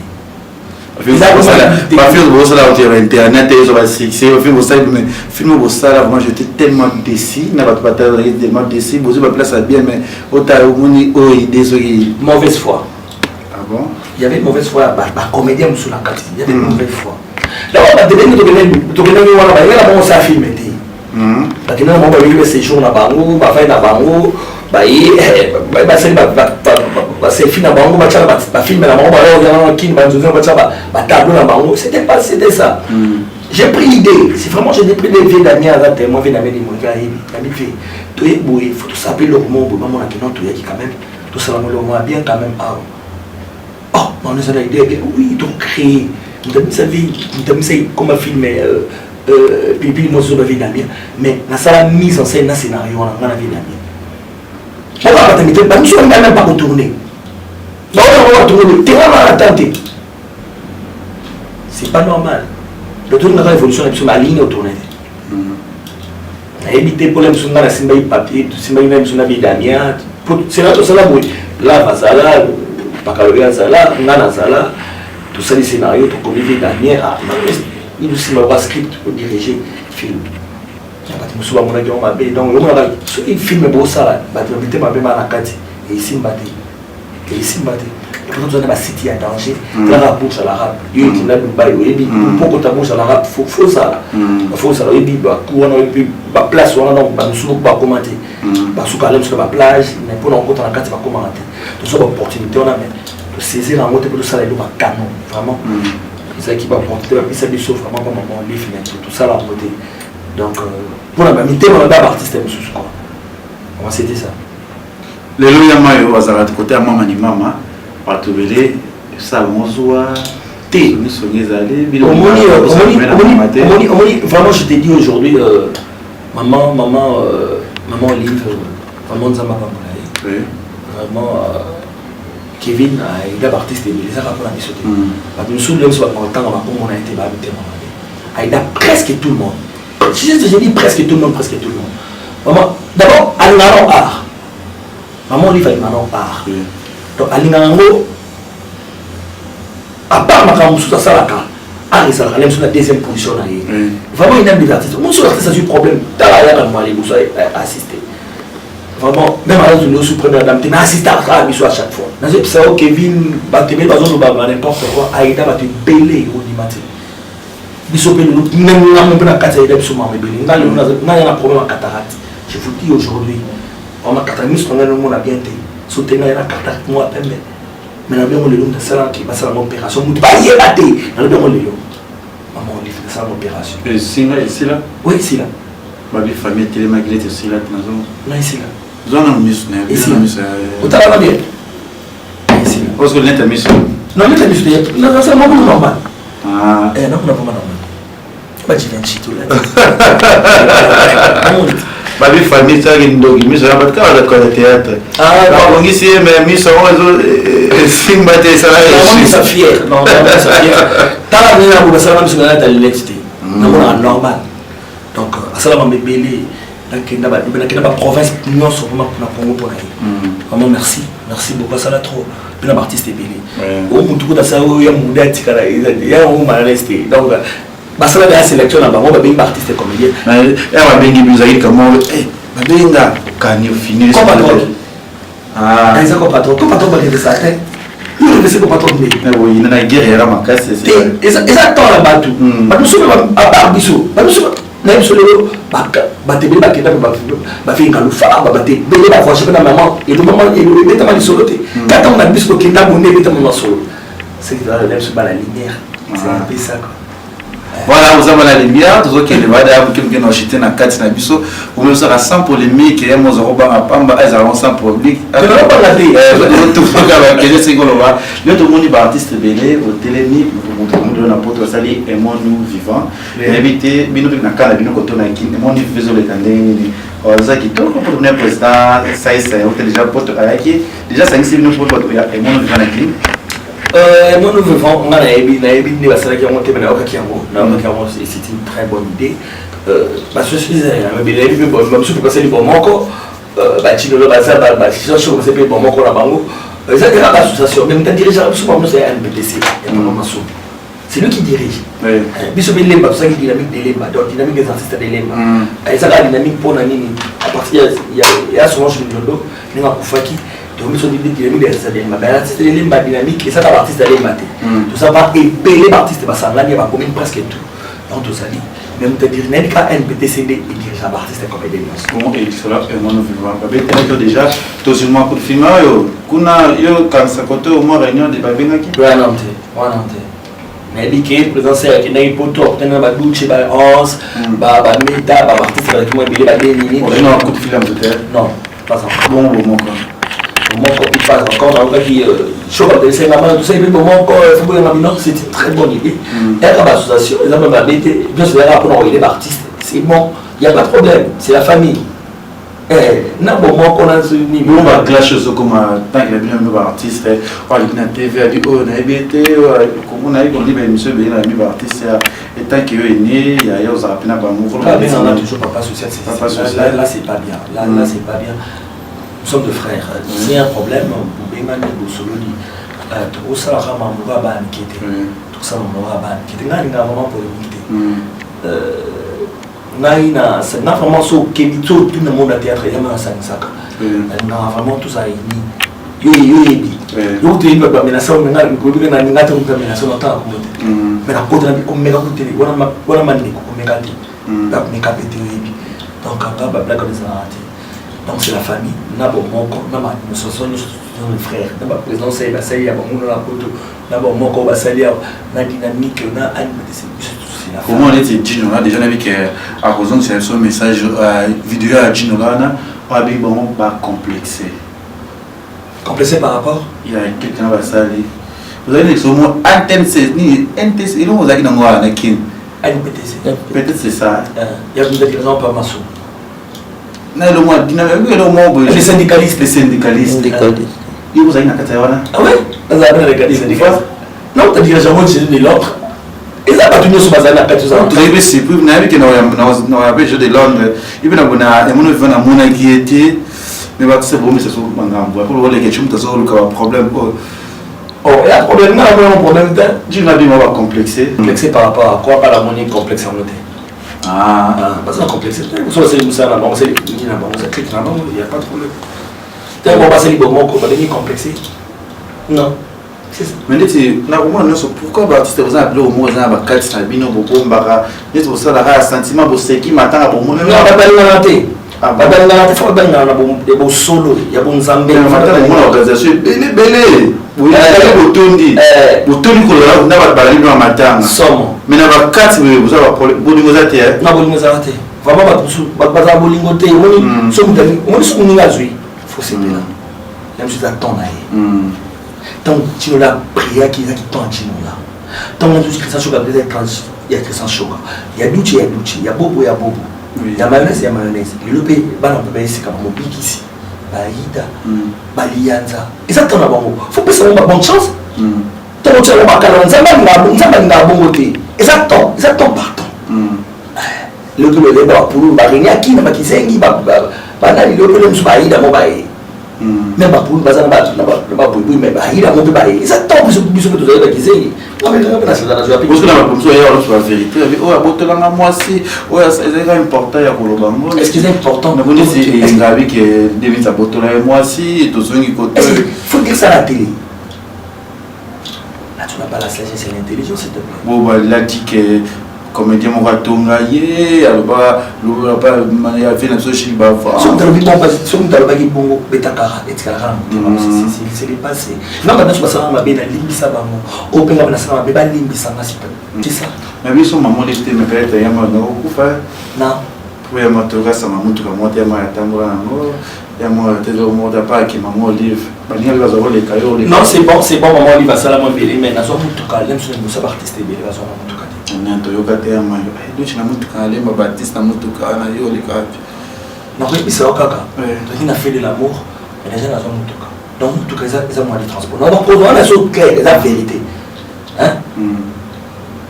B: Bafilme bosala sur internet ezo ba succès bafilme bosala mais film bosala vraiment j'étais tellement déçu na bato batalaki tellement déçu bozwi ba place ya bien mais otala omoni oyo idée soki
C: mauvaise foi.
B: Ah bon?
C: Il y avait mauvaise foi ba comédien mosusu na kati il y avait mauvaise foi. D'abord batebeni tokendaki wana balingaka bango osala film te. Bakendaka bango bayoki ba séjour na bango bafai na bango baye basali baselfie na bango batya bafilme na bango bayoyana kini banzonzi batya batableau na bango. C'était pas c'était ça. J'ai pris l'idée, c'est vraiment j'ai pris l'idée vieux Damien aza témoin vieux Damien Limonga ayebi nabi vieux toye boye faut tosala mpe eloko moko boye bamonaki non toyaki quand même tosala ngo eloko moko ya bien quand même awa. Oh, on a l'idée bien. Oui, donc créer. Nous avons vu comme un film, puis moi, je suis Damien. Mais dans la mise en scène, dans le scénario, on a vu Damien. On va pas te mettre, nous sommes même pas retourné. On va retourner, tu vas attendre. C'est pas normal. Le tour de la révolution, la ligne tournée. Nayebi te mpona biso nga nasimbaki papier tosimbaki na biso na bidamia sena tosala boye lave azala pakalobi azala nga nazala Tosali scénario, tokomi vie dernière, ah, ilusimba ba script odirige film. Bato mosusu bamonaki yango mabe. Donc omonaka soki film bosala, bato ya mitema mabe baa na kati, esimba te, esimba te. Et pourtant toza na basite ya danger. Talaka Burj Al Arab, yo ekenda Dubai, oyebi mpo kota Burj Al Arab, faut ozala, faut ozala, oyebi bacour wana, oyebi baplace wana. Donc bamosusu bakoma te, basuka ale mosusu na baplage, mais mpona kokota na kati bakomaka te. Tozwa baopportunité wana, mais tosaisir yango te mpo tosala eloko ya canon. Vraiment ezalaki baopportunité bapesa biso vraiment pa mama Olive, mais tosala yango te. Donc mpona bamitema mabe ya baartiste mosusu quoi. Vraiment, c'était ça.
B: Lelo ya mayo azalaka kote ya mama ni mama, bato ebele esala bango zuwa.
C: Te.
B: Songisongi ezali.
C: Omoni, omoni, omoni, vraiment, je te dis aujourd'hui, maman, maman, maman Olive, vraiment Nzambe apambola ye. Vraiment, Kevin aida baartiste ebele, ezaka mpona biso te. Bato mosusu nde biso bakotanga bakombo na ye te, baya mitema mabe. Aida presque tout le monde. Je dis presque tout le monde, presque tout le monde. Vraiment, d'abord alingaka nao art. Maman Olive alingaka nao art. Donc alingaka yango, à part makambo mosusu asalaka, art ezalaka na mosusu na deuxième position na ye. Vraiment, il aime les artistes. Mosusu artiste azwi problème, tala ayaka na liboso assister. Vraiment, même aza osu première dame te, mais assiste kaka biso à chaque fois. Nazoyebisa yo, Kevin, bato ebele bazoloba ba n'importe quoi. Aida bato ebele, ondima te. Biso mpe lelo, même ngambo mpe na kati, aida biso mama ebele. Nga lelo ngai na problème ya cataracte. Je vous dis aujourd'hui, vraiment, cataracte, miso na ngai nomona bien te. So te, ngai na cataracte mwa pembe, mais nalobi yango lelo, moto asalaki, basalanga opération, moto bayeba te. Nalobi yango lelo, mama Olive, nasalanga opération.
B: Esinga esila?
C: Oui, esila.
B: Babi famille etelemaki neti esila te, nazo
C: Na esila.
B: Zwa na miso na
C: Esila.
B: miso.
C: Otalaka bien, esila.
B: Parce que neti ya miso.
C: Non, neti ya miso te, nasala moko normal.
B: Ah.
C: Eh, nakuna vraiment normal, bajivenchi tolati.
B: Babi famille esalaki ndoki, miso ya bato kaka bato ya théâtre.
C: Ah,
B: babongisi ye, mais miso yango ezo esimba te,
C: esalaka fier. Non, fier. Tala ndenge na basalaka miso, nalata lunette te, namonaka normal. Donc asalaka mebele, nakenda nakenda baprovince nyonso vraiment na Congo mpona ye. Vraiment, merci, merci beaucoup. Asala trop mpe na baartiste ebele. Oyo motu kuta asala oyo ya muda atikala ya yango malaise te. Donc basalaka ya sélection na bango, babengi baartiste comédien.
B: Ya babengi biso ezalaki kamo babenga kani ofini.
C: Eza ko patron bakendesa te, yo ko patron nde.
B: Oyina na guerre yaka makasi.
C: Te, eza temps na bato. Bato mosusu à part biso, bato mosusu na biso lelo, bato ebele bakenda mpe bafinga lufa, bato ebele bavoyage mpe na mama elobama, ebetama lisolo te. Ka ntango na biso tokenda bonde, ebetama masolo. Soki toza na biso bana lumière, c'est un peu ça quoi.
B: Voilà, oza bana lumière. Tozokende bada ya moke moke na ochite na kati na biso, omesaka sans polémique. Ye moza kobanga pamba, ezalaka sans public.
C: Tozobanga te.
B: Tofoka bakende soki koloba lelo, tomoni baartiste ebele otelemi moto na poto asali Aimons-nous vivant. Nayebi te bino mpe na kala bino kotonaki Aimons-nous vivant ezoleka ndenge nini? Oza kitoko mpo tomoni président Saisa ote déjà poto ayaki déjà asangisi bino mpo bato ya Aimons-nous vivant na kini.
C: Aimons-nous vivant, nga nayebi nde basalaki yango te, me nayokaki yango. C'est une très bonne idée. Basociété nayebi mpe bamosusu mpe basali bomoko, bacilolo baza basociation basali mpe bomoko na bango. Eza kaka baassociation, mais moto adirigeaka biso bango nyonso ya NPTC ya papa Masumu, c'est lui qui dirige. Biso mpe Lemba, tosalaki Dynamique de Lemba, donc Dynamique des artistes de Lemba. Ezalaka dynamique mpona nini? À partir ya Solange Mindondo, ndenge akufaki. Donc biso Dynamique des artistes de Lemba, baartiste de Lemba, dynamique ezaka baartiste ya Lemba te. Toza ba ebele, baartiste basangani ya bacommune presque tout. Donc tozali, mais moto adirige, nayebi ka NPTCD edirige baartiste comédien nyonso.
B: Bon, et cela, Aimons-nous vivant babetelaki yo déjà, tozwi mwa coup de film oyo kuna, yo kanisa kote au moins réunion de babengaki.
C: Wana te, wana te. Nayebi ke président akendaki poto, akutani na baduce, ba 11, bameta, baartiste bazalaki mwa ebele, babenini.
B: Ozwi na coup de fil ya moto te?
C: Non, pas encore.
B: Bongo bomoko?
C: Bomoko mpe pas encore. Nayokaki choka batelisengama, tosali mpe bomoko, faut boyanga bino. C'est une très bonne idée. Eyaka baassociation eza mpe mabe te, nyonso eyaka mpona koyede baartiste. C'est bon, y a pas de problème, c'est la famille. Na bomoko na nini.
B: Bongo baclash ozokoma tanke na bino baartiste oyo aleki na TV, abi oyo nayebi ete kongo nayebi kondi baémission ebele na bino baartiste ya etanke oyo ene ya ozala mpe na bango.
C: Babenganga toujours papa social.
B: Papa social.
C: Là, là c'est pas bien, là, là c'est pas bien. Nous sommes deux frères. S'il y a un problème, bobengani, bosololi. Tokosalaka mambo kaka bana mike te, tokosala mambo kaka bana mike te. Ngai alingaka vraiment polémique te. Ngai na na vraiment so okebi so otuna monde ya théâtre, yama nasangisaka, nalingaka vraiment tozala uni. Yo yo yebi, yo kutu yebi bato bamenace me ngai oyebi nalinga te komuta menace na otanga kombo te, mais nakota na komeka kutele wana mandeko komeka te, bakomeka pe te, oyebi. Donc nga bablague wana ezalaka te. Donc c'est la famille na bomoko na nyonso nyonso, frère na baprésident osali basali ya bango na poto na bomoko basali awa na dynamique na animatrice, biso c'est la
B: Comment neti Gino là déjà nabi ke akozongisa biso message, vidéo ya Gino wana oyo abengi bango bacomplexe.
C: Complexé par rapport?
B: Ya quelqu'un basali ozali na somo ANTC nini NTC eloko ozalaki nango wana na Kini.
C: NPTC.
B: Peut-être c'est ça.
C: Ya exemple par maso.
B: Na eloko mwa dynamique, eloko moko boye.
C: Les syndicalistes.
B: Les syndicalistes.
E: Syndicaliste.
B: Yo ozalaki na kati ya wana.
C: Ah ouais, nazala na kati syndicaliste. Non, t'as dit j'avais de l'autre, eza bato nyonso bazali na kati.
B: Tozali mpe surprise, nayebi ke naoya mpe jeu de Londres epe na emono viva namonaki ye te, mais bato se bomisa so makambo po oleke ti moto azoluka baproblème oyo.
C: Oh, ya problème, nga namona problème te.
B: Jino abima bacomplexe.
C: Complexe par rapport à quoi? Kala moni complexe yango te.
B: Ah.
C: Baza complexe te. So basali mosala na bango, basali nini na bango, clique na bango, y a pas de problème te. Bon, basali bomoko, babengi complexe non.
B: Mais neti nakomona nyonso, pourquoi baartiste boza na biloko moko eza na bakati na bino, bobombaka neti bosalaka ya sentiment, boseki matanga, bomoni?
C: Babalingana te, babalingana te, fo babalingana na bosolo ya bonzambe.
B: Matanga omona organisation ebele ebele, boyaki botondi botondi kolola na bato bazali bino ya matanga.
C: Somo.
B: Mais na bakati boye boza bolingo eza te.
C: Na bolingo ezala te vraiment. Bato mosusu bazala bolingo te. Omoni so moto, omoni soki moninga azwi, fo sepela ya mosusu, eza temps na ye. Ntango Tinola priaki, ezaki temps ya Tinola. Ntango nazuzi Christian Shoka, eza ya Christian Shoka, ya Duce, ya Duce, ya Bobo, ya Bobo, ya Mayonnaise, ya Mayonnaise. Lelo mpe bana mpe bayesika bamobikisi bayida baliyanza, eza temps na bango, fo pesa bango ba bonne chance. Ntango tia bango bakala, Nzambe alingaka bongo te. Eza temps, eza temps par temps. Lelo mpe lelo bapululu bareniaki na bakizengi banani, lelo mpe mosusu bayida mo baye, même bapulu baza na babuibui, mais bayida mo mpe baye, eza temps. Biso biso mpe tozali bakizengi, mpe nazwa.
B: Osala bamosusu oya oloso bavérité oyo abotolanga mwasi oyo, ezalika important ya koloba ngo.
C: Est ce que c'est important?
B: Nabonisi engabi ke David abotola ye mwasi, tozongi kote.
C: Faut dire ça à la télé là? Tu n'as pas la sagesse et l'intelligence, s'il te plaît.
B: Bon, balati ke comédien moko atonga ye, aloba ya vie na biso Gilles Bava.
C: Soki moto alobaki bongo, betakaka etikalaka na motema, c'est le passé. Nga bato nyonso basalaka mabe, nalimbisa bango. Oyo mpe nga nasala mabe, balimbisanga, c'est ça.
B: Na biso mamoni te, mais peut-être yama nakokufa.
C: Na
B: Po ya moto kasanga motuka moko te, yama yatambola yango ya moko te, moko te apaki mama Olive, baninga mpe bazwa koleka yo.
C: Non, c'est bon, c'est bon. Mama Olive asala mwa ebele, mais nazwa motuka le mosusu na liboso ya baartiste ebele bazwaka motuka te.
B: Na toyoka te ya mayo duci na motuka nalemba batiste na motuka na yo oleka wapi?
C: Nakoyebisa yo kaka, toki na fait de l'amour, mais déjà nazwa motuka. Donc motuka eza moyen de transport. Donc wana so clair, eza vérité.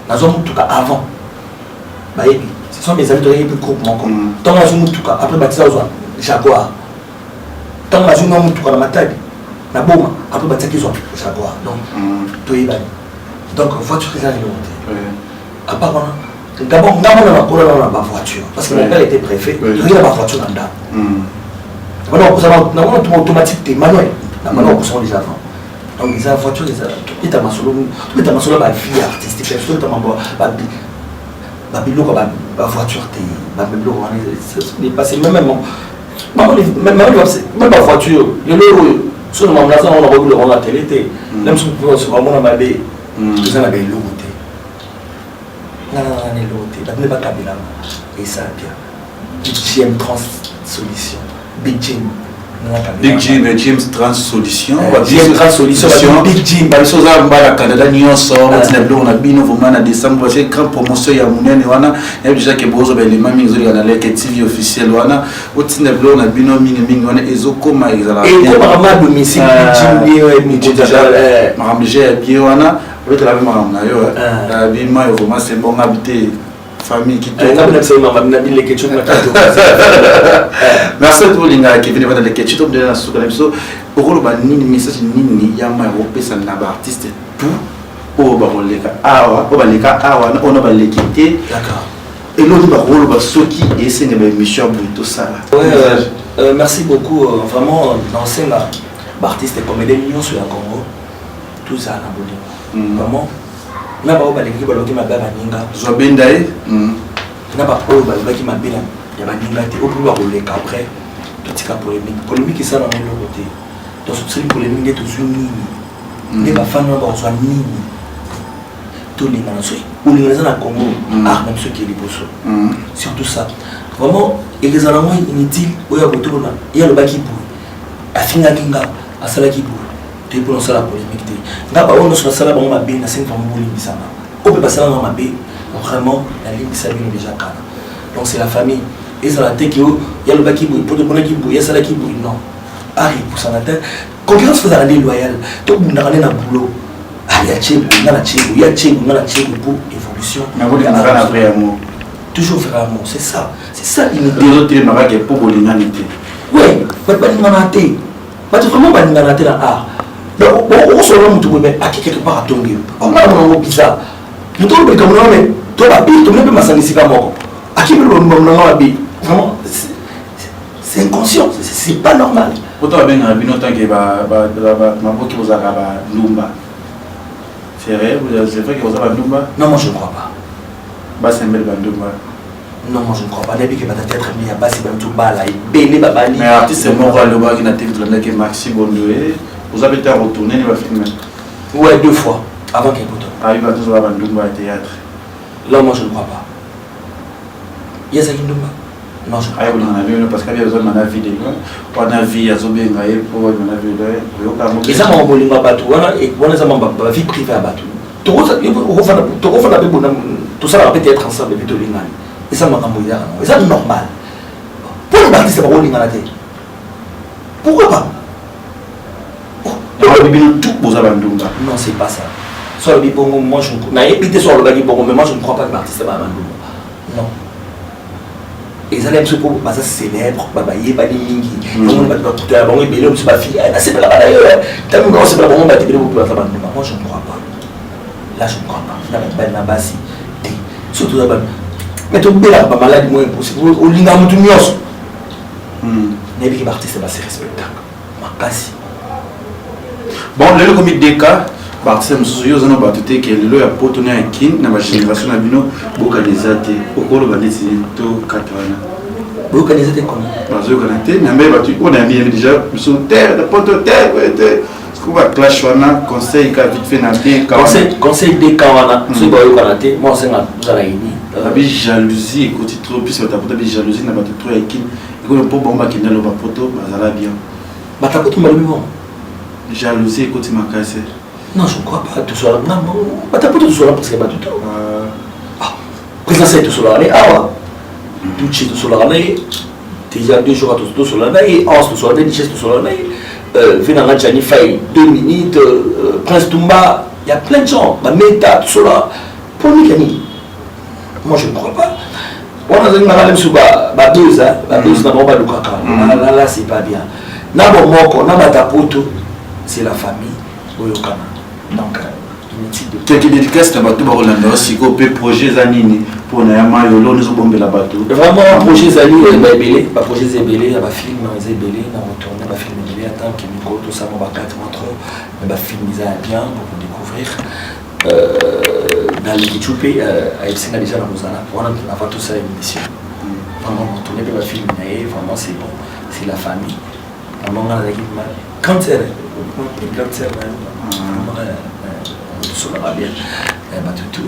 C: Nazwa motuka avant, bayebi, ce sont mes amis, toyaki mpe groupe moko. Ntango nazwi motuka, après batisa ozwa Jaguar. Ntango nazwi nga motuka na Matadi na Boma, après batiaki zwa Jaguar. Donc toyebani. Donc voiture eza eloko te. À part wana, d'abord nga mona nakola nano na bavoiture parce que mon père était préfet. Toyaki na bavoiture na ndako, namona tuma automatique te, manuel, namona kokusango déjà avant. Donc eza voiture, eza tobeta masolo, tobeta masolo ya bavie artistique, tobeta mambo babiloko bavoiture te. Babiloko wana dépassé. Même même bavoiture lelo oyo, so na mambo naza nango, nakoki biloko na télé te, même soki bamona mabe. Toza na baeloko te, nga na na eloko te. Bato nde bakabelanga, eza bien. Big GM Trans Solution, Big Jim.
B: Big Jim, James Trans Solution.
C: James Trans Solution, Big Jim.
B: Babiso oza mbala Canada nyonso, otina biloko na bino vraiment na décembre, parce que grande promotion ya monene wana nayebi déjà ke bozwa baelema mingi ezoleka na Leke TV officiel wana. Otinda biloko na bino mingimingi wana, ezokoma, ezalaka
C: ekomaka ma domicile. Big Jim.
B: Makambo déjà ya bien wana, obetela mpe makambo na yo bima yo vraiment, c'est bon, ngabi te. Famille
C: kitoko. Nga bina biso mama bina bileke tshou na kitoko.
B: Merci tout linga Kevin Epanda leke tshou to na suka na biso. Okoloba nini message nini ya ma opesa na ba artiste tout oyo bakoleka awa oyo baleka awa na oyo baleki te.
C: D'accord.
B: Eloni bakoloba soki esenga ba émission ya boye tosala.
C: Ouais, merci beaucoup vraiment naosenga ba artiste comédien nyonso ya Congo tozala na bolingo. Vraiment na baoyo balingaki balobaki mabe ya baninga
B: zwa benda ye
C: na baoyo balobaki mabe ya baninga te oyo mpe bakoleka après totika polémique. Polémique esalanga eloko te. Donc tosali polémique nde tozwi nini, nde bafani wana bakozwa nini? Tolingana. Soki bolingana eza na Congo, art na biso eke liboso. Surtout ça, vraiment ekezala yango inutile. Oyo ya kotolona ye alobaki boye, afingaki nga, asalaki boye te mpona osala polémique te. Nga baoyo nyonso nasala bango mabe, nasengi vraiment bolimbisanga. Oyo mpe basalanga mabe, vraiment nalimbisa bino déjà kala. Donc c'est la famille. Ezala te ke ye alobaki boye po tomonaki boye, asalaki boye. Non, art epusana te. Concurrence ezala nde loyale. Tobundaka nde na boulot. Ya tie boye, nga na tie boye, ya tie boye, nga na tie boye, po évolution.
B: Nakolingaka na vrai amour.
C: Toujours vrai amour, c'est ça, c'est ça l'unité.
B: Ozotelemaka ke po bolingani te.
C: Ouais, bato balingana te. Bato vraiment balingana te na art. Donc okosolola motu boye, mais ake quelque part atongi yo. Onga na monango bizarre. Moto oyo likambo nanga, mais to babi tomoni mpe masanga esika moko, aki mpe likambo nanga mabe. Vraiment c'est inconscient, c'est pas normal.
B: Poto babengaka bino tanke maboki, bozalaka bandumba. C'est vrai, c'est vrai que boza bandumba?
C: Non, moi je ne crois pas.
B: Basembeli bandumba.
C: Non, moi je ne crois pas. Nayebi ke bata théâtre mi ya basi bamtu bala ebele babali.
B: Mais artiste moko alobaki na TV, tolandaki, Maxi Bondoe, oza mpe te retourne ni bafilm.
C: Ouais, deux fois avant qu'il poto.
B: Ayi, bato ozala bandumba ya théâtre.
C: Là, moi je ne crois pas. Ye azalaki ndumba? Non, je
B: aye kolinga na bino parce que abi azolima na vie de loin wana, vie azobenga ye mpo alima na vie de loin, oyoka yango.
C: Eza mama bolingo ya bato wana. Wana eza mama ba vie privée ya bato. Tokofanda mpe bona, tosalaka mpe théâtre ensemble mpe tolingani. Eza makambo eyaka nango, eza normal. Mpona baartiste bakolingana te, pourquoi pas?
B: Yango bino tout boza bandumba.
C: Non, c'est pas ça. So alobi bongo, moi je nayebi te. So alobaki bongo, mais moi je ne crois pas que baartiste baya bandumba, non. Ezali biso mpo baza célèbre, bayebani mingi. Yango bato bakutana bango ebele. Biso bafille nasepelaka na yo, ntango nga osepela bango, bato ebele baza bandumba. Moi je ne crois pas. Là je ne crois pas. Na mibali na basi te, surtout toza ba mais tobelaka bamaladi mo impossible, olingaka motu nyonso. Nayebiki baartiste base respectaka makasi.
B: Bon, lelo komi deka baartiste mosusu, yo oza na bato te ke lelo ya poto na ya Kine na bagénération na bino bokani eza te. Okoloba neti to kata wana.
C: Boyokani eza te komi?
B: Bazoyokana te na mbe bato oyo nayambi yambi déjà biso te na poto te te siko baclash wana. Conseil ka vite fait na deka.
C: Conseil deka wana, soki bayokana te, mwa osenga ozala uni.
B: Babi jalousie ekoti trop puisque bato ya poto, abi jalousie na bato trop ya Kine ekomi mpo bango bakende aloba poto bazala bien.
C: Bato ya poto balobi bongo?
B: Jalousie ekoti makasi.
C: Non, je ne crois pas. Tosola bato ya poto, tosola parce que bato to présence ye, tosolaka na ye awa. Tuchi tosolaka na ye déjà 2 jours, tosola na ye Anse, tosola na ye Duchesse, tosola na ye ve nanga Jani Fay 2 minutes, Prince Tumba. Il y a plein de gens, bameta, tosola. Polémique ya nini? Moi je ne crois pas. Wana azali nanga biso babuzz, babuzz na bango balukaka. Là c'est pas bien. Na bomoko na bato ya poto, c'est la famille, oyokana. Donc inutile de
B: Quelque dédicace na bato bakolanda yo sikoyo, mpe projet eza nini mpona ya Mayolo ozobombela bato?
C: Vraiment projet ezali baebele, baprojet eza ebele ya bafilm, eza ebele na retourne bafilm ebele. Atan ke mikolo tosala ba 4 mois trop, mais bafilm eza ya bien bokodécouvrir. Na Lekichu mpe ayebisinga déjà na kozala wana avant tosala émission. Vraiment retourne mpe bafilm na ye, vraiment c'est bon, c'est la famille. Vraiment nga nazalaki grande sœur, grande sœur na yo, tosolaka bien. Bato tu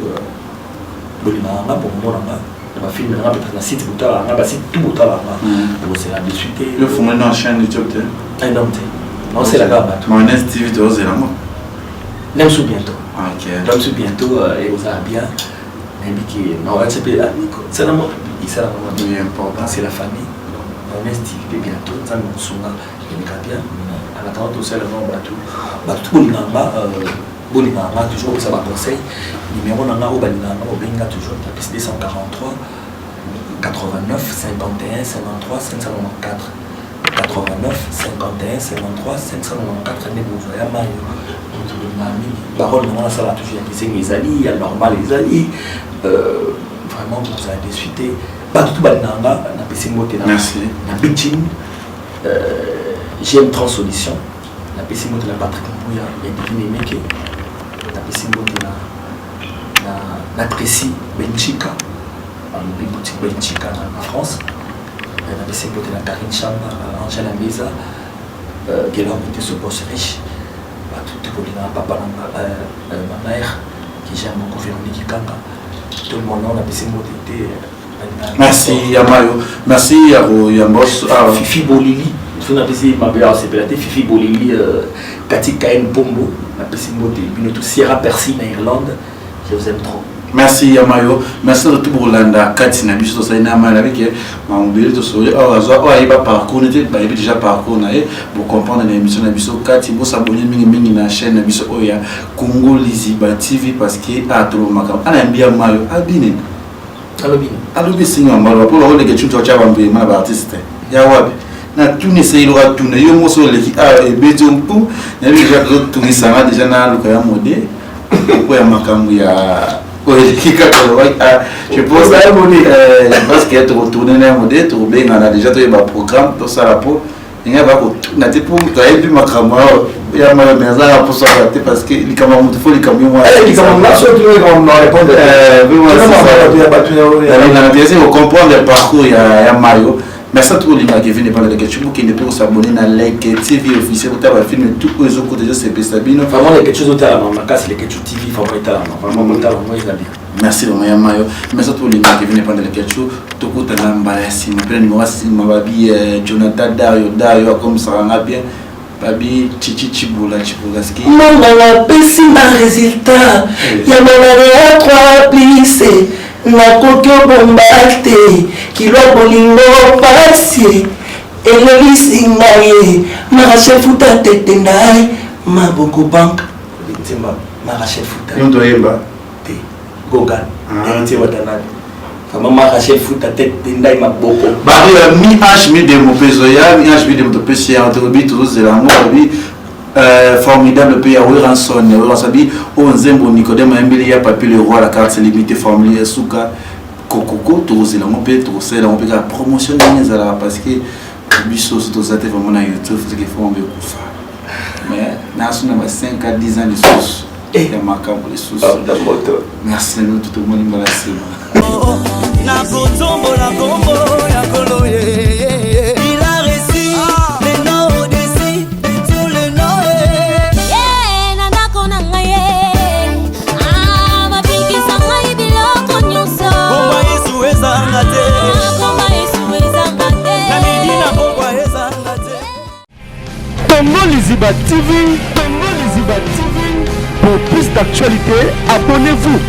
C: bolingaka nga, bokomona nga na bafilm nanga peut-être na site, botalaka nga, basite tout botalaka nga, bokozela dessus te.
B: Yo fungoli na chaîne YouTube te?
C: Non te, naosela kaka bato.
B: Mayonnaise TV tozela ngo.
C: Même bientôt.
B: Ok.
C: Même bientôt ekozala bien. Nayebi ke naokati mpe esalama, esalama.
B: Oui, important.
C: C'est la famille. Mayonnaise TV mpe bientôt, Nzambe kosunga, eleka bien. En attendant tosala nao bato, bato to bolingaka nga. Bolingaka nga toujours kopesa ba conseil. Numéro na nga oyo balingaka nga bobengi nga toujours na plus 243 89 51 53 594 89 51 53 594 nde bozwa ya mayo moto bolingaka mingi barole na nga nasala toujours ya kizengi ezali ya normal ezali euh, vraiment bozala déçu te bato tu balingaka nga napesi mbote na na big jean euh, gm transolution napesi mbote na patrick mbuya ya divine emeke napesi mbote na, na, na tracy benchika alobi boutique benchika na, na france euh, napesi mbote na karine chamba angela meza euh, gelor miteso boss riche bato te kolingaka papa na euh, euh, ma mère qui j'aime beaucoup véronique kanga tout le monde napesi mbote te
B: Merci ya mayo. Merci ya ko ya boss.
C: Ah. Fifi Bolili. So na pesi mabe ya sepela te Fifi Bolili euh, Kati KN Pombo na pesi mbote bino tout Sierra Percy na Irlande. Je vous aime trop.
B: Merci ya mayo. Merci na tout bolanda kati na biso tosali na mayo avec mambele tosoli awa azwa oyo ayeba parcours nete bayebi déjà parcours na ye bocomprendre na émission na biso kati bosabone mingi mingi na chaîne na biso oyo ya Congo Liziba TV parce que atolomaka ana yambi ya mayo abinene
C: alobi nini
B: alobi esengi mambalo mpo bakoleka ecutu atya bambema na baartiste ya wapi natuni esengeli loka tuna yo moso oleki awa ebeti yo mpo nayebi deja tozotungisanga deja naluka ya mode mpo ya makambo ya oyo eleki kaka olobaki ah, je pense euh, je pense que tokotourne na ya mode tokobengana deja toyeba programme tosala mpo ndenge ba kotuna te mpo moto ayebi makambo ya mayo me azalaka mposa wana te parce que likambo ya moto fo likambo yo mwanalingaka te ese kocomprendre parcours ya mayo mais ça tokolingaka kevin epanda leke tu bokende mpe kosabone na leke tv officiel kotala bafilme tout oyo ezokota ezosepesa bino
C: vraiment leke tu ezotalama makasi leke tu tv vraiment etalama vraiment botala yango eza bien
B: Merci vraiment ya mayo. Merci tout les Kevin Epanda le Ketchu. Tokutana mbala ya sima pe numéro ya sima babi euh, Jonathan Dario Dario akomisaka nga bien. Babi Chichi Chibula Chibula ski.
C: Mama napesi nga resultat ya malaria 3 plus nakoki obomba te kilo ya bolingo pasi elelisi ngai marachel futa tete ngai maboko bank marachel futa
B: Yo toyemba.
C: te gogan ah. héritier watanabe vraiment ma rachel futa tete de ndai maboko
B: bari ya mi h mi demo mpe ezoya mi h mi demo topesi yango tolobi tozozela yango balobi euh, formidable mpe ya weranson weranson abi oyo nzembo nicodème ayembeli ya papi le roi la carte limité formule ya suka kokoko tokozela yango mpe tokosalela yango mpe kaka promotion ndenge ezalaka parce que biso so toza te vraiment na youtube soki fo mbe ekufa mais naso na ba 5 à 10 ans lisusu eh. ya makambo lisusu merci na bino totomoni mbala nsima
E: nakotombola kombo ya kolo ye il a reçu le nom au-dessus de tous les noms
F: Ye, na ndako na ngai ye. Ah, babikisa ngai biloko nyonso.
E: Kombo Yesu ezanga te
F: Ah, kombo Yesu ezanga te.
E: na midi na pokwa ezanga te
A: Congo Liziba TV, Congo Liziba TV. Pour plus d'actualités, abonnez-vous.